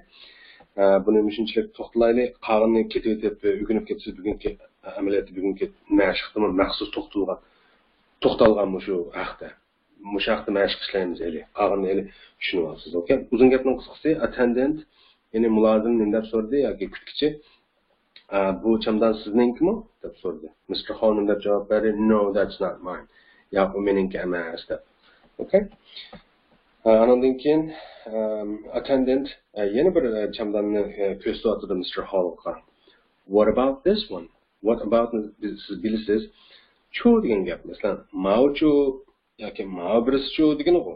ئە، بۇنى مۇشۇنچىلىك توختىلايلى. قالغىنىنى كېتىۋېتىپ، ئۆگىنىپ كېتىسىز. بۈگۈنكى، ئەمەلىيەتتە بۈگۈنكى مەشىقتىمۇ مەخسۇس توختالغان، توختالغان مۇشۇ ھەقتە. مۇشۇ ھەقتە مەشىق ئىشلەيمىز ھېلى. قالغىنىنى ھېلى چۈشىنىۋالىسىز. ئوكەي؟ ئۇزۇن گەپنىڭ قىسقىسى، ئاتتېندېنت، يەنى مۇلازىم نېمە دەپ سورىدى ياكى كۈتكۈچى؟ ئە، بۇ چامدان سىزنىڭكىمۇ؟ دەپ سورىدى. مىستېر خولمەن دەپ جاۋاب بەردى، No, that's not mine. ياق، ئۇ مېنىڭكى ئەمەس، دەپ. Okay. ئانىڭدىن كېيىن ئاتتېندېنت يەنە بىر چامداننى كۆرسىتىۋاتىدۇ مىستېر ھالغا. What about this one? What about, سىز بىلىسىز، چۇ دېگەن گەپ. مەسىلەن، ماۋۇچۇ ياكى ماۋۇ بىرسىچۇ دېگىنىغۇ.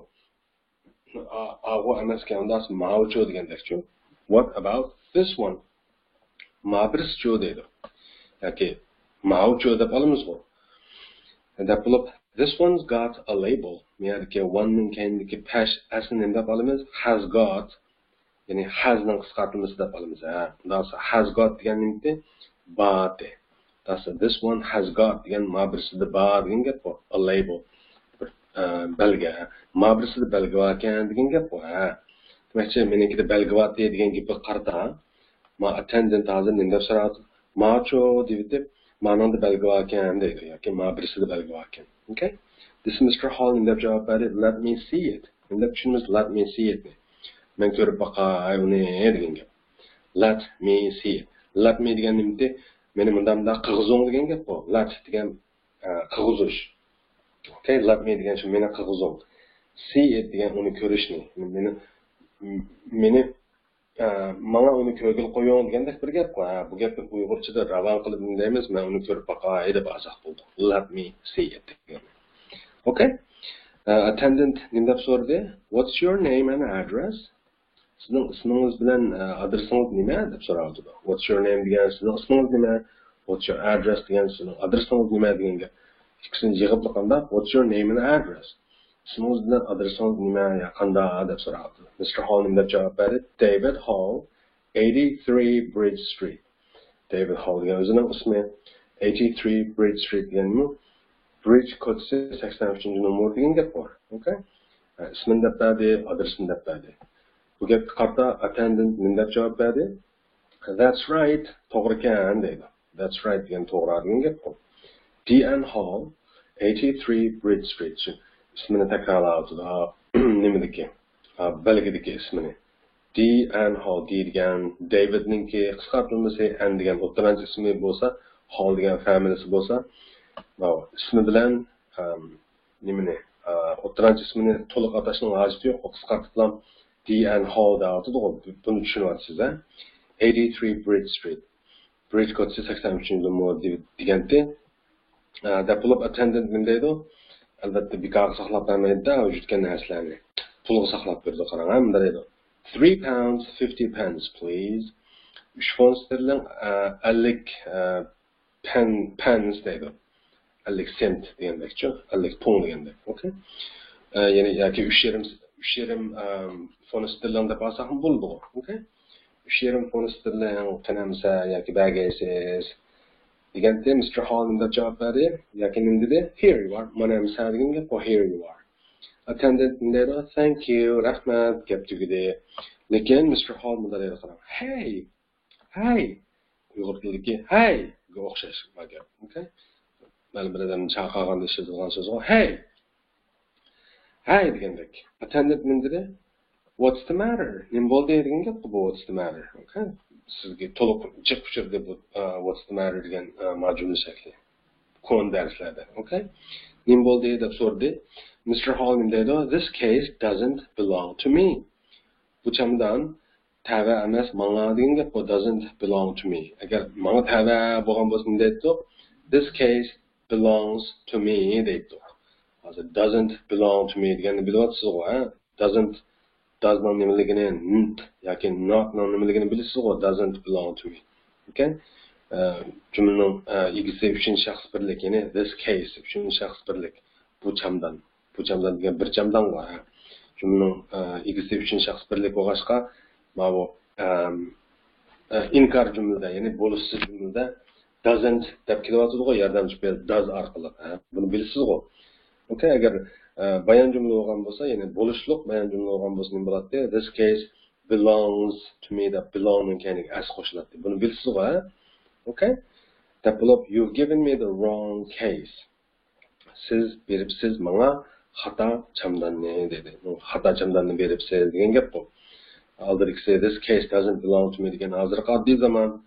ئاغۇ ئەمەسكەن، ئۇنداق ماۋۇچۇ دېگەندەكچۇ. What about this one? ما بىرسىچۇ دەيدۇ. ياكى ماۋۇچۇ دەپ ئالىمىزغۇ. دەپ بولۇپ، this one's got a label. بۇ يەردىكى one نىڭ كەينىدىكى پەش ئەسلى نېمە دەپ ئالىمىز؟ Has got. يەنى has نىڭ قىسقارتمىسى دەپ ئالىمىز. ھە. ئۇنداق بولسا has got دېگەن نېمىتى؟ بار دە. دەپ بولسا this one has got دېگەن ما بىرسىدە بار دېگەن گەپقۇ. A label. بىر ئە، بەلگە. ما بىرسىدە بەلگە باركەن دېگەن گەپقۇ. ھە. دېمەكچى، مېنىڭكىدە بەلگە بارتى دېگەن گېپىگە قارىتا. ما ئاتتېندېنت ھازىر نېمە دەپ سوراۋاتىدۇ؟ ماچۇ دېيىۋېتىپ، مانىڭدا بەلگە باركەن دەيدۇ ياكى ما بىرسىدە بەلگە باركەن. Okay. This Mister Hall نېمە دەپ جاۋاب بەردى؟ Let me see it. نېمە دەپ چۈشىنىمىز let me see it نى؟ مەن كۆرۈپ باقاي ئۇنى دېگەن گەپ. Let me see it. Let me دېگەن نېمىتى؟ مېنى مۇنداق مۇنداق قىلغۇزۇڭ دېگەن گەپقۇ. Let دېگەن ئە، قىلغۇزۇش. Okay, let me دېگەن شۇ مېنى قىلغۇزۇڭ. See it دېگەن ئۇنى كۆرۈشنى. مېنى، مېنى، ئە، ماڭا ئۇنى كۆرگىلى قويۇڭ دېگەندەك بىر گەپ. ھە، بۇ گەپنى ئۇيغۇرچىدا راۋان قىلىپ دەيمىز، مەن ئۇنى كۆرۈپ باقاي دەپ ئازاق بولدۇم. Let me see it دېگەن. Okay. ئە، ئاتتېندېنت نېمە دەپ سورىدى؟ What's your name and address? سىزنىڭ ئىسمىڭىز بىلەن ئادرېسىڭىز نېمە دەپ سوراۋاتىدۇ. What's your name دېگەن سىزنىڭ ئىسمىڭىز نېمە؟ What's your address دېگەن سىزنىڭ ئادرېسىڭىز نېمە دېگەن گەپ. ئىككىسىنى يىغىپلا قانداق؟ What's your name and address؟ ئىسمىڭىز بىلەن ئادرېسىڭىز نېمە يا قانداق دەپ سوراۋاتىدۇ. مىستېر ھال نېمە دەپ جاۋاب بەردى؟ David Hall, eighty-three Bridge Street. دېۋىد ھال دېگەن ئۆزىنىڭ ئىسمى. Eighty-three Bridge Street دېگەنمۇ برىدج كوچىسى سەكسەن ئۈچىنچى نومۇر دېگەن گەپ بار. Okay. ئىسمىنى دەپ بەردى، ئادرېسىنى دەپ بەردى. بۇ گەپكە قارىتا ئاتتېندېنت نېمە دەپ جاۋاب بەردى؟ That's right، توغرىكەن دەيدۇ. That's right دېگەن توغرا دېگەن گەپقۇ. D N Hall, eighty-three Bridge Street. شۇ ئىسمىنى تەكرارلاۋاتىدۇ. نېمىدىكى؟ بەلگىدىكى ئىسمىنى. D N Hall، D دېگەن دېۋىدنىڭكى قىسقارتىلمىسى، N دېگەن ئوتتۇرانچە ئىسمى بولسا، Hall دېگەن فامىلىسى بولسا، ماۋۇ ئىسمى بىلەن، ئەم، نېمىنى، ئە، ئوتتۇرانچە ئىسمىنى تولۇق ئاتاشنىڭ ھاجىتى يوق، قىسقارتىپلا D N Hall دەۋاتىدىغۇ، بۇنى چۈشىنىۋاتىسىز، ھە؟ Eighty-three Bridge Street. برىدج كوچىسى سەكسەن ئۈچىنچى نومۇر دېگەن، دېگەنتى. ئە، دەپ بولۇپ، ئاتتېندېنت نېمە دەيدۇ؟ ئەلۋەتتە، بىكارغا ساقلاپ بەرمەيدۇ-دە، ۋۇجۇدكەن نەرسىلەرنى. پۇلغا ساقلاپ بېرىدۇ، قاراڭ، ھە، مۇنداق دەيدۇ. Three pounds fifty pence, please. ئۈچ فونت ستېرلىڭ، ئە، ئەللىك، ئە، پەن، پەنس دەيدۇ. ئەللىك سېنت دېگەندەكچۇ، ئەللىك پۇڭ دېگەندەك. Okay. ئە، يەنى ياكى ئۈچ يېرىم، ئۈچ يېرىم، ئەم، فونت ستېرلىڭ دەپ ئالساقمۇ بولىدىغۇ. Okay. ئۈچ يېرىم فونت ستېرلىڭ قېنى ئەمىسە ياكى بەرگەيسىز. دېگەنتى مىستېر ھال نېمە دەپ جاۋاب بەردى؟ ياكى نېمە دېدى؟ Here you are. مانا ئەمىسە دېگەن گەپ، here you are. ئاتتېندېنت نېمە دەيدۇ؟ Thank you، رەھمەت، گەپ تۈگىدى. لېكىن مىستېر ھال مۇنداق دەيدۇ، قاراڭ. Hey! Hey! ئۇيغۇر تىلىدىكى ھەي! گە ئوخشاش بۇ گەپ. Okay. مەلۇم بىر ئادەمنى چاقىرغاندا ئىشلىتىدىغان سۆزغۇ. Hey! ھەي دېگەندەك. ئاتتېندېنت نېمە دېدى؟ What's the matter? نېمە بولدى دېگەن گەپقۇ بۇ what's the matter. Okay. سىزگە تولۇق جىق ئۇچرىدى بۇ، ئە، what's the matter دېگەن، ئە، ما جۈملە شەكلى. كونا دەرسلەردە. Okay. نېمە بولدى دەپ سورىدى. مىستېر ھال نېمە دەيدۇ؟ This case doesn't belong to me. بۇ چامدان تەۋە ئەمەس ماڭا دېگەن گەپ بۇ، doesn't belong to me. ئەگەر ماڭا تەۋە بولغان بولسا نېمە دەيتتۇق؟ This case belongs to me دەيتتۇق. ھازىر doesn't belong to me دېگەننى بىلىۋاتىسىزغۇ، ھە؟ Doesn't، does نىڭ نېمىلىكىنى، ن ياكى not نىڭ نېمىلىكىنى بىلىسىزغۇ، doesn't belong to me. Okay. ئە، جۈملىنىڭ، ئە، ئىگىسى ئۈچىنچى شەخس بىرلىك، يەنى this case ئۈچىنچى شەخس بىرلىك. بۇ چامدان. بۇ چامدان دېگەن بىر چامدان بار، ھە. جۈملىنىڭ، ئە، ئىگىسى ئۈچىنچى شەخس بىرلىك بولغاچقا، ماۋۇ، ئەم، ئە، ئىنكار جۈملىدە، يەنى بولۇشسىز جۈملىدە doesn't دەپ كېلىۋاتىدىغۇ، ياردەمچى پېئىل does ئارقىلىق، ھە. بۇنى بىلىسىزغۇ. Okay، ئەگەر، ئە، بايان جۈملە بولغان بولسا، يەنى بولۇشلۇق بايان جۈملە بولغان بولسا نېمە بولاتتى؟ This case belongs to me دەپ belong نىڭ كەينىگە s قوشۇلاتتى. بۇنى بىلىسىزغۇ، ھە؟ Okay. دەپ بولۇپ، You've given me the wrong case. سىز بېرىپسىز ماڭا خاتا چامداننى دېدى. خاتا چامداننى بېرىپسىز دېگەن گەپقۇ. ئالدىدىكىسى this case doesn't belong to me دېگەن ھازىرقى ئاددىي زامان.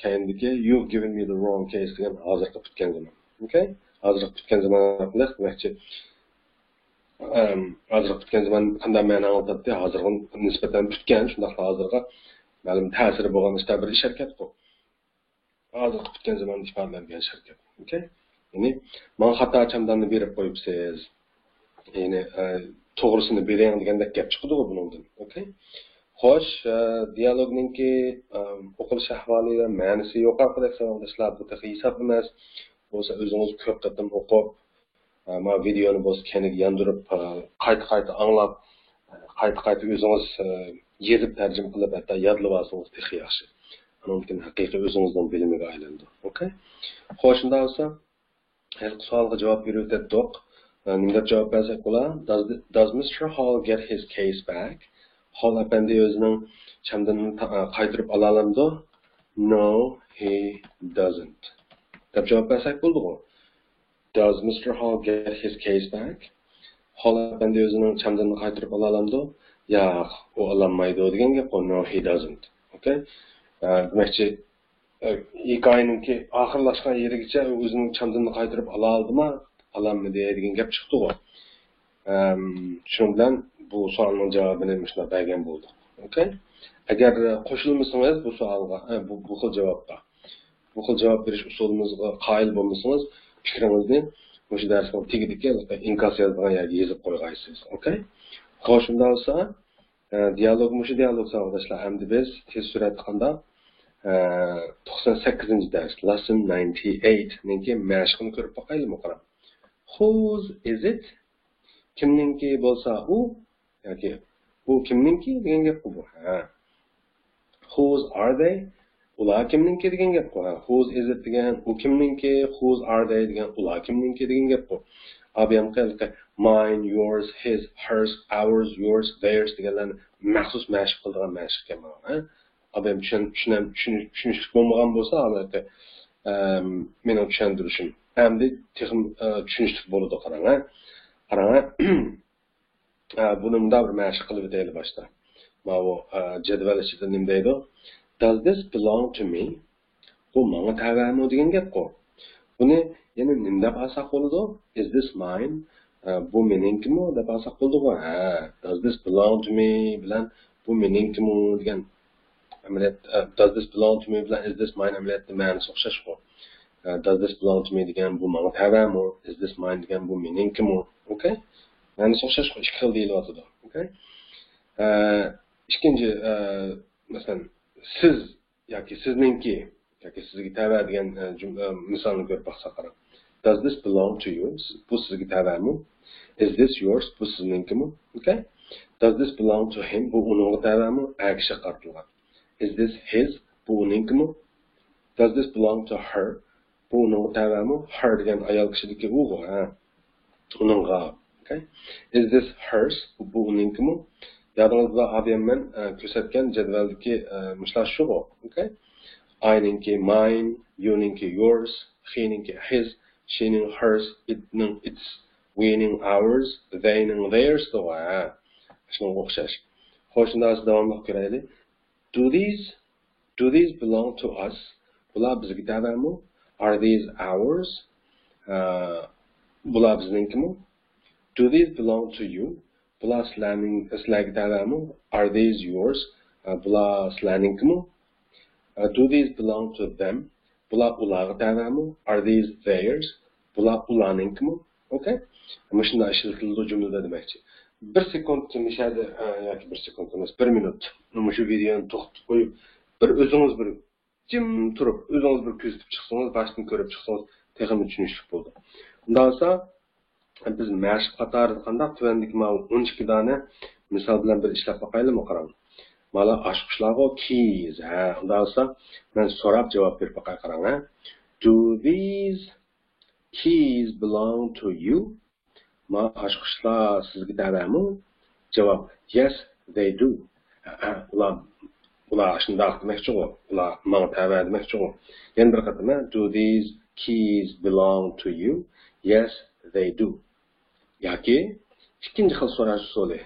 كەينىدىكى you've given me the wrong case دېگەن ھازىرقى پۈتكەن زامان. Okay. ھازىرقى پۈتكەن زامان دېمەكچى. ئەم، ھازىرقى پۈتكەن زامان قانداق مەنە ئاڭلىتاتتى؟ ھازىرغا نىسبەتەن پۈتكەن، شۇنداقلا ھازىرغا مەلۇم تەسىرى بولغان ئىشتا بىر ئىش ھەرىكەتقۇ. ھازىرقى پۈتكەن زامان ئىپادىلەنگەن ئىش ھەرىكەت. ئوكەي؟ يەنى، ماڭا خاتا چامداننى بېرىپ قويۇپسىز. يەنى، ئە، توغرىسىنى بېرىڭ دېگەندەك گەپ چىقىدىغۇ بۇنىڭدىن. ئوكەي؟ خوش، ئە، دىيالوگنىڭكى، ئە، ئوقۇلۇش ئەھۋالى ۋە مەنىسى يۇقىرىقىدەك ساۋاقداشلار، بۇ تېخى ھېساب ئەمەس. بولسا ئۆزىڭىز كۆپ قېتىم ئوقۇپ، ئە، ما ۋىدېونى بولسا كەينىگە ياندۇرۇپ، ئە، قايتا-قايتا ئاڭلاپ، ئە، قايتا-قايتا ئۆزىڭىز، ئە، يېزىپ تەرجىمە قىلىپ، ھەتتا يادلىۋالسىڭىز تېخى ياخشى. ئۇنىڭدىن كېيىن ھەقىقىي ئۆزىڭىزنىڭ بىلىمىگە ئايلىنىدۇ. ئوكەي؟ خوش، شۇنداق بولسا، ھېلىقى سوئالغا جاۋاب بېرىۋېتەتتۇق. ئە، نېمە دەپ جاۋاب بەرسەك بولا؟ Does the, does Mister Hall get his keys back? ھال ئەپەندى ئۆزىنىڭ چامدىنىنى تا-، ئە، قايتۇرۇپ ئالالامدۇ؟ No, he doesn't. دەپ جاۋاب بەرسەك بولىدىغۇ. Does Mister Hall get his keys back? ھال ئەپەندى ئۆزىنىڭ چامدىنىنى قايتۇرۇپ ئالالامدۇ؟ ياق، ئۇ ئالالمايدۇ دېگەن گەپقۇ. No, he doesn't. ئوكەي؟ ئە، دېمەكچى، ئە، ھېكايىنىڭكى ئاخىرلاشقان يېرىگىچە ئۆزىنىڭ چامدىنىنى قايتۇرۇپ ئالالىدىما، ئالالمىدى دېگەن گەپ چىقتىغۇ. ئەم، شۇنىڭ بىلەن بۇ سوئالنىڭ جاۋابىنى مۇشۇنداق بەرگەن بولدۇق. ئوكەي؟ ئەگەر، ئە، قوشۇلمىسىڭىز بۇ سوئالغا، ئە، بۇ، بۇ خىل جاۋابقا، بۇ خىل جاۋاب بېرىش ئۇسۇلىمىزغا قايىل بولمىسىڭىز، پىكرىڭىزنى مۇشۇ دەرسنىڭ تېگىدىكى ئىنكاس يازىدىغان يەرگە يېزىپ قويغايسىز. ئوكەي؟ خوش، شۇنداق بولسا، ئە، دىيالوگ، مۇشۇ دىيالوگ ساۋاقداشلار. ئەمدى بىز تېز سۈرئەتتە قانداق؟ ئە، توقسان سەككىزىنچى دەرس، lesson ninety eight نىڭكى مەشىقىنى كۆرۈپ باقايلىمۇ، قاراڭ. Whose is it? كىمنىڭكى بولسا ئۇ، ياكى ئۇ كىمنىڭكى دېگەن گەپقۇ بۇ. ھە. Whose are they? ئۇلار كىمنىڭكى دېگەن گەپقۇ. ھە. Whose is it دېگەن ئۇ كىمنىڭكى، whose are they دېگەن ئۇلار كىمنىڭكى دېگەن گەپقۇ. ئابىيام قېلىقى mine, yours, his, hers, ours, yours, theirs دېگەنلەرنى مەخسۇس مەشىق قىلىدىغان مەشىق ئىكەن مانا. ھە. ئابىيام چۈشەن-، چۈشىنەم-، چۈشىنىش-، چۈشىنىشلىك بولمىغان بولسا، ئەلۋەتتە، ئەم، مېنىڭ چۈشەندۈرۈشۈم ئەمدى تېخىمۇ، ئە، چۈشىنىشلىك بولىدۇ، قاراڭ، ھە. قاراڭ، ھە. ئە، بۇنى مۇنداق بىر مەشىق قىلىپ ئۆتەيلى باشتا. ماۋۇ، ئە، جەدۋەل ئىچىدە نېمە دەيدۇ؟ Does this belong to me? بۇ ماڭا تەۋەمۇ دېگەن گەپقۇ. بۇنى يەنە نېمە دەپ ئالساق بولىدۇ؟ Is this mine? ئە، بۇ مېنىڭكىمۇ دەپ ئالساق بولىدىغۇ. ھە، does this belong to me بىلەن بۇ مېنىڭكىمۇ دېگەن ئەمەلىيەت، ئە، does this belong to me بىلەن is this mine ئەمەلىيەتتە مەنىسى ئوخشاشقۇ. ئە، does this belong to me دېگەن بۇ ماڭا تەۋەمۇ، is this mine دېگەن بۇ مېنىڭكىمۇ. ئوكەي؟ مەنىسى ئوخشاشقۇ، ئىككى خىل دېيىلىۋاتىدۇ. ئوكەي؟ ئە، ئىككىنچى، ئە، مەسىلەن، سىز ياكى سىزنىڭكى ياكى سىزگە تەۋە دېگەن، ئە، جۈم-، ئە، مىسالنى كۆرۈپ باقساق قاراڭ. Does this belong to you? بۇ سىزگە تەۋەمۇ؟ Is this yours? بۇ سىزنىڭكىمۇ؟ ئوكەي. Does this belong to him? بۇ ئۇنىڭغا تەۋەمۇ؟ ئەر كىشىگە قارىتىلغان. Is this his? بۇ ئۇنىڭكىمۇ؟ Does this belong to her? بۇ ئۇنىڭغا تەۋەمۇ؟ Her دېگەن ئايال كىشىدىكى ئۇغۇ، ھە. ئۇنىڭغا. ئوكەي. Is this hers? بۇ، بۇ ئۇنىڭكىمۇ؟ يادىڭىزدا ئابىيەم مەن، ئە، كۆرسەتكەن جەدۋەلدىكى، ئە، مۇشۇلار شۇغۇ. ئوكەي. I نىڭكى mine، you نىڭكى yours، he نىڭكى his، she نىڭ hers، it نىڭ its، we نىڭ ours، they نىڭ theirs دەۋا. ھە. شۇنىڭغا ئوخشاش. خوش، شۇنداق داۋاملىق كۆرەيلى. Do these, do these belong to us? بۇلار بىزگە تەۋەمۇ؟ Are these ours? ئە، بۇلار بىزنىڭكىمۇ؟ Do these belong to you? بۇلار سىلەرنىڭ، سىلەرگە تەۋەمۇ؟ Are these yours? ئە، بۇلار سىلەرنىڭكىمۇ؟ ئە، do these belong to them? بۇلار ئۇلارغا تەۋەمۇ؟ Are these theirs? بۇلار ئۇلارنىڭكىمۇ؟ ئوكەي؟ مۇشۇنداق ئىشلىتىلىدۇ جۈملىدە دېمەكچى. بىر سېكۇنت مۇشەدە، ئە، ياكى بىر سېكۇنت ئەمەس، بىر مىنۇت مۇشۇ ۋىدېونى توختىتىپ قويۇپ، بىر ئۆزىڭىز بىر جىم تۇرۇپ، ئۆزىڭىز بىر كۆزىتىپ چىقسىڭىز، باشتىن كۆرۈپ چىقسىڭىز، تېخىمۇ چۈشىنىشلىك بولىدۇ. ئۇنداق بولسا، بىز مەشىق قاتارىدا قانداق تۆۋەندىكى ماۋۇ ئون ئىككى دانە مىسال بىلەن بىر ئىشلەپ باقايلىمۇ، قاراڭ. مانا ئاچقۇچلارغۇ keys، ھە، ئۇنداق بولسا، مەن سوراپ جاۋاب بېرىپ باقاي، قاراڭ، ھە. Do these keys belong to you? ما ئاچقۇچلار سىزگە تەۋەمۇ؟ جاۋاب، yes, they do. ھە، ھە، ئۇلار، ئۇلار شۇنداق دېمەكچىغۇ، ئۇلار ماڭا تەۋە دېمەكچىغۇ. يەنە بىر قېتىم، ھە، do these keys belong to you? Yes, they do. ياكى ئىككىنچى خىل سوراش ئۇسۇلى.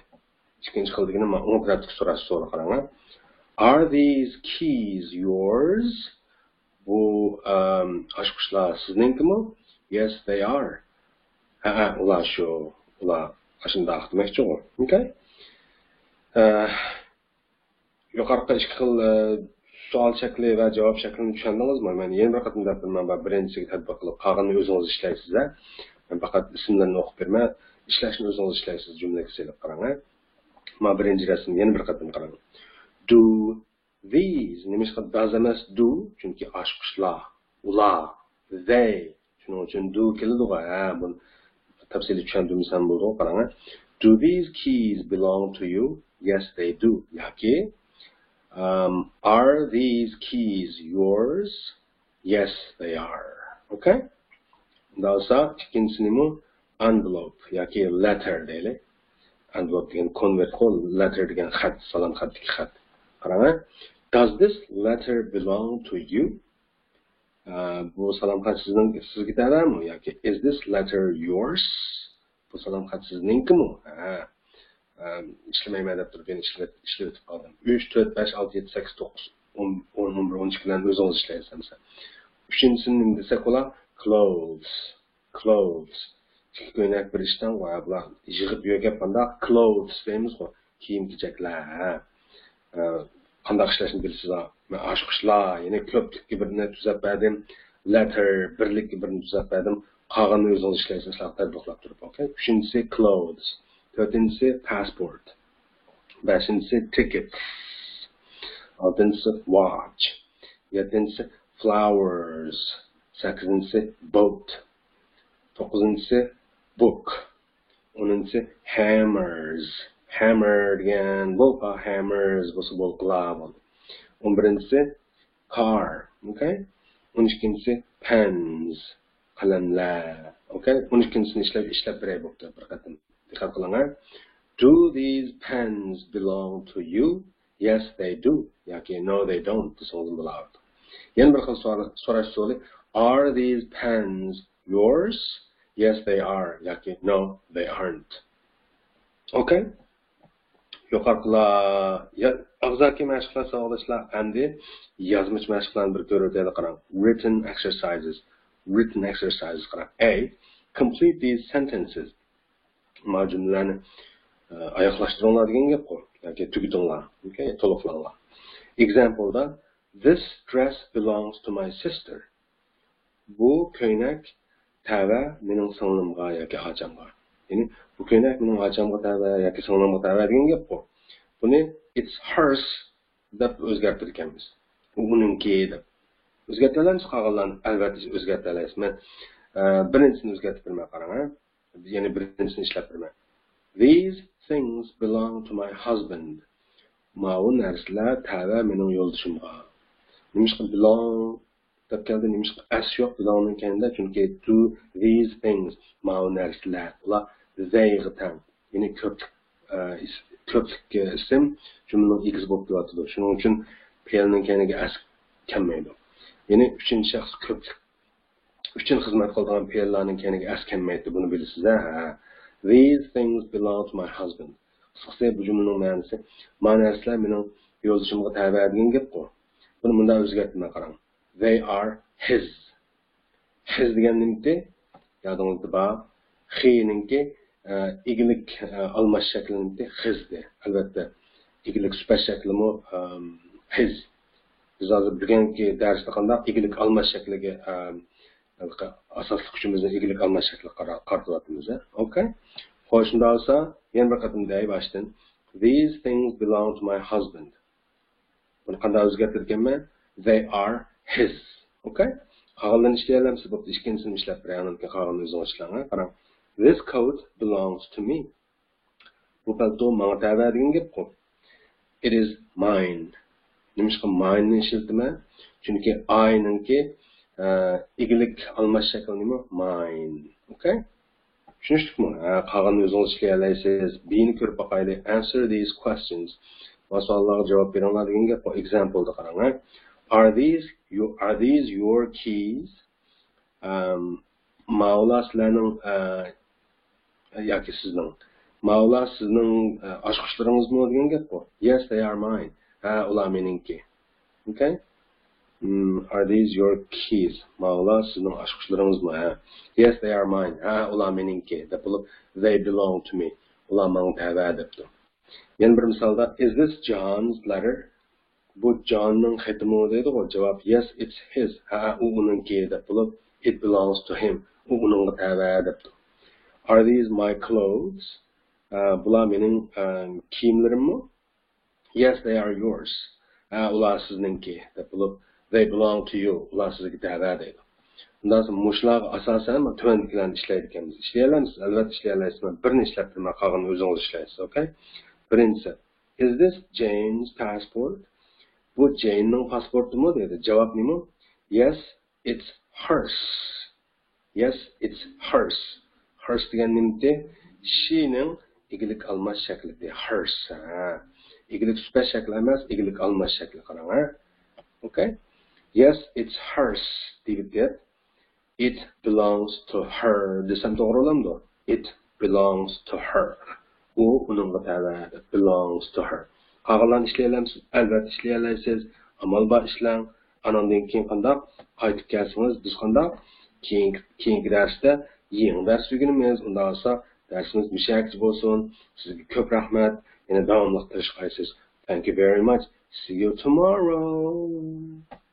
ئىككىنچى خىل دېگىنى مانا ئوڭ تەرەپتىكى سوراش ئۇسۇلى، قاراڭ، ھە. Are these keys yours? بۇ، ئەم، ئاچقۇچلار سىزنىڭكىمۇ؟ Yes, they are. ھە، ھە، ئۇلار شۇ، ئۇلار، ئاشۇنداق دېمەكچىغۇ. ئوكەي. ئە، يۇقىرىقى ئىككى خىل، ئە، سوئال شەكلى ۋە جاۋاب شەكلىنى چۈشەندىڭىزمۇ؟ مەن يەنە بىر قېتىم دەپ بېرىمەن، بىرىنچىسىگە تەتبىق قىلىپ، قالغىنىنى ئۆزىڭىز ئىشلەيسىز، ھە؟ مەن پەقەت ئىسىملىرىنى ئوقۇپ بېرىمەن، ئىشلەشنى ئۆزىڭىز ئىشلەيسىز، جۈملىگە سېلىپ قاراڭ، ھە؟ مانا بىرىنچى رەسىم، يەنە بىر قېتىم قاراڭ. Do these، نېمىشقا does ئەمەس do؟ چۈنكى ئاچقۇچلار، ئۇلار، they. شۇنىڭ ئۈچۈن do كېلىدىغۇ، ھە، بۇنى تەپسىلىي چۈشەندۈرمىسەم بولىدىغۇ، قاراڭ. Do these keys belong to you? Yes, they do. ياكى، um, are these keys yours? Yes, they are. ئوكەي؟ ئۇنداق بولسا، ئىككىنچىسى نېمە؟ Envelope ياكى letter دەيلى. Envelope دېگەن كونۋېرتقۇ، letter دېگەن خەت، سالام خەتتىكى خەت. قاراڭ، does this letter belong to you? ئە، بۇ سالام خەت سىزنىڭ، سىزگە تەۋەمۇ ياكى is this letter yours؟ بۇ سالام خەت سىزنىڭكىمۇ؟ ھە. ئە، ئىشلىمەيمەن دەپ تۇرۇپ يەنە ئىشلىۋېت-، ئىشلىۋېتىپ قالدىم. ئۈچ، تۆت، بەش، ئالتە، يەتتە، سەككىز، توققۇز، ئون، ئون، ئون بىر، ئون ئىككى بىلەن ئۆزىڭىز ئىشلەيسىز ھەممىسى. ئۈچىنچىسىنى نېمە دېسەك بولا؟ Clothes. Clothes. ئىككى كۆينەك بىر ئىشتانغۇ، ھە، بۇلار يىغىپ يۆگەپ قانداق؟ Clothes دەيمىزغۇ. كىيىم-كېچەكلەر، ھە. ئە، قانداق ئىشلەشنى بىلىسىز، ھە؟ مەن ئاشۇ ئىشلار، يەنى كۆپلۈككە بىرنى تۈزەپ بەردىم. Letter، بىرلىككە بىرنى تۈزەپ بەردىم. قالغىنىنى ئۆزىڭىز ئىشلەيسىز، شۇنداق تەتبىقلاپ تۇرۇپ، ئوكەي؟ ئۈچىنچىسى clothes. تۆتىنچىسى passport. بەشىنچىسى tickets. ئالتىنچىسى watch. يەتتىنچىسى flowers. سەككىزىنچىسى boat. توققۇزىنچىسى book. ئونىنچىسى hammers. Hammer دېگەن بولقا، hammers بولسا بولقىلار بولدى. ئون بىرىنچىسى car. ئوكەي. ئون ئىككىنچىسى pens. قەلەملەر. ئوكەي. ئون ئىككىنچىسىنى ئىشلەپ، ئىشلەپ بېرەي بوپتۇ بىر قېتىم. دىققەت قىلىڭ، ھە. Do these pens belong to you? Yes, they do. ياكى no, they don't دېسىڭىزمۇ بولاۋېرىدۇ. يەنە بىر خىل سوئال، سوراش ئۇسۇلى. Are these pens yours? Yes, they are. ياكى no, they aren't. ئوكەي. يۇقىرىقىلار يا-، ئاغزاكى مەشىقلەر ساۋاقداشلار، ئەمدى يازمىچە مەشىقلەرنى بىر كۆرۈۋېتەيلى، قاراڭ. Written exercises. Written exercises قاراڭ. A. Complete these sentences. ما جۈملىلەرنى، ئە، ئاياغلاشتۇرۇڭلار دېگەن گەپقۇ. ياكى تۈگىتىڭلار. ئوكەي، تولۇقلاڭلار. Example دا، This dress belongs to my sister. بۇ كۆينەك تەۋە مېنىڭ سىڭلىمغا ياكى ئاچامغا. يەنى، بۇ كۆينەك مېنىڭ ئاچامغا تەۋە ياكى سىڭلىمغا تەۋە دېگەن گەپقۇ. بۇنى it's hers دەپ ئۆزگەرتىدىكەنمىز. بۇ ئۇنىڭكى دەپ. ئۆزگەرتەلەمسىز قالغانلارنى؟ ئەلۋەتتە ئۆزگەرتەلەيسىز. مەن، ئە، بىرىنچىسىنى ئۆزگەرتىپ بېرىمەن، قاراڭ، ھە. يەنە بىرىنچىسىنى ئىشلەپ بېرىمەن. These things belong to my husband. ماۋۇ نەرسىلەر تەۋە مېنىڭ يولدىشىمغا. نېمىشقا belong دەپ كەلدى؟ نېمىشقا S يوق belong نىڭ كەينىدە؟ چۈنكى do these things، ماۋۇ نەرسىلەر، ئۇلار they غا تەڭ. يەنى كۆپلۈك، ئە، ئىس-، كۆپلۈك، ئە، ئىسىم جۈملىنىڭ ئىگىسى بولۇپ كېلىۋاتىدۇ. شۇنىڭ ئۈچۈن پېئىلنىڭ كەينىگە S كەلمەيدۇ. يەنى ئۈچىنچى شەخس كۆپلۈك ئۈچۈن خىزمەت قىلىدىغان پېئىللارنىڭ كەينىگە S كەلمەيدۇ، بۇنى بىلىسىز، ھە؟ These things belong to my husband. قىسقىسى، بۇ جۈملىنىڭ مەنىسى، ما نەرسىلەر مېنىڭ يولدىشىمغا تەۋە دېگەن گەپقۇ. بۇنى مۇنداق ئۆزگەرتىمەن، قاراڭ. They are his. His دېگەن نېمىتى؟ يادىڭىزدا بار. He نىڭكى، ئە، ئىگىلىك، ئە، ئالماش شەكلىنىمىتى؟ His دى. ئەلۋەتتە، ئىگىلىك سۈپەت شەكلىمۇ، ئەم، his. بىز ھازىر بۈگۈنكى دەرستە قانداق ئىگىلىك ئالماش شەكلىگە، ئەم، ئاساسلىق كۈچىمىزنى ئىگىلىك ئالماش شەكلىگە قارا-، قارىتىۋاتىمىز، ھە؟ ئوكەي. خوش، شۇنداق بولسا، يەنە بىر قېتىم دەي باشتىن. These things belong to my husband. بۇنى قانداق ئۆزگەرتىدىكەنمەن؟ They are his. ئوكەي. قالغانلىرىنى ئىشلىيەلەمسىز؟ بوپتۇ، ئىككىنچىسىنى ئىشلەپ بېرەي، ئاندىن كېيىن قالغىنىنى ئۆزىڭىز ئىشلەڭ، ھە؟ قاراڭ. This coat belongs to me. بۇ پەلتو ماڭا تەۋە دېگەن گەپقۇ. It is mine. نېمىشقا mine نى ئىشلىتىمەن؟ چۈنكى I نىڭكى، ئە، ئىگىلىك ئالماش شەكلى نېمە؟ Mine. ئوكەي؟ چۈشىنىشلىكمۇ؟ ھە، قالغىنىنى ئۆزىڭىز ئىشلىيەلەيسىز. B نى كۆرۈپ باقايلى. Answer these questions. مانا سوئاللارغا جاۋاب بېرىڭلار دېگەن گەپ. بۇ example دا قاراڭ، ھە. Are these you, are these your keys? ئەم، ماۋۇلار سىلەرنىڭ، ئە، ياكى سىزنىڭ. ماۋۇلار سىزنىڭ، ئە، ئاچقۇچلىرىڭىزمۇ دېگەن گەپقۇ. Yes, they are mine. ھە، ئۇلار مېنىڭكى. ئوكەي؟ Hmm, are these your keys? ماۋۇلار سىزنىڭ ئاچقۇچلىرىڭىزمۇ؟ ھە. Yes, they are mine. ھە، ئۇلار مېنىڭكى. دەپ بولۇپ، they belong to me. بۇلار ماڭا تەۋە دەپتۇ. يەنە بىر مىسالدا، is this John's letter؟ بۇ جاننىڭ خېتىمۇ دەيدىغۇ. جاۋاب، yes, it's his. ھە، ئۇ ئۇنىڭكى دەپ بولۇپ، it belongs to him. ئۇ ئۇنىڭغا تەۋە دەپتۇ. Are these my clothes؟ ئە، بۇلار مېنىڭ، ئە، كىيىملىرىممۇ؟ Yes, they are yours. ھە، ئۇلار سىزنىڭكى دەپ بولۇپ، they belong to you. ئۇلار سىزگە تەۋە دەيدۇ. ئۇنداق مۇشۇلارغا ئاساسەن مانا تۆۋەندىكىلەرنى ئىشلەيدىكەنمىز. ئىشلىيەلەمسىز؟ ئەلۋەتتە ئىشلىيەلەيسىز. مەن بىرنى ئىشلەپ بېرىمەن، قالغىنىنى ئۆزىڭىز ئىشلەيسىز، ئوكەي؟ بىرىنچىسى، is this Jane's passport؟ بۇ جېيننىڭ پاسپورتىمۇ دەيدۇ. جاۋاب نېمە؟ Yes, it's hers. Yes, it's hers. Hers دېگەن نېمىتى؟ شىنىڭ ئىگىلىك ئالماس شەكلىدى. Hers. ھە. ئىگىلىك سۈپەت شەكلى ئەمەس، ئىگىلىك ئالماس شەكلى. قاراڭ، ھە. Okay. Yes, it's hers دېيىپ، it belongs to her دېسەم توغرا بولامدۇ؟ It belongs to her. ئۇ ئۇنىڭغا تەۋە. It belongs to her. قالغانلارنى ئىشلىيەلەمسىز؟ ئەلۋەتتە ئىشلىيەلەيسىز. ئامال بار ئىشلەڭ. ئاناندىن كېيىن قانداق؟ قايتىپ كەلسىڭىز، بىز قانداق؟ كېيىنكى، كېيىنكى دەرستە يېڭى دەرس ئۆگىنىمىز. ئۇنداق بولسا دەرسىمىز مۇشۇ يەرگىچە بولسۇن. سىزگە كۆپ رەھمەت. يەنە داۋاملىق تىرىشقايسىز. Thank you very much. See you tomorrow.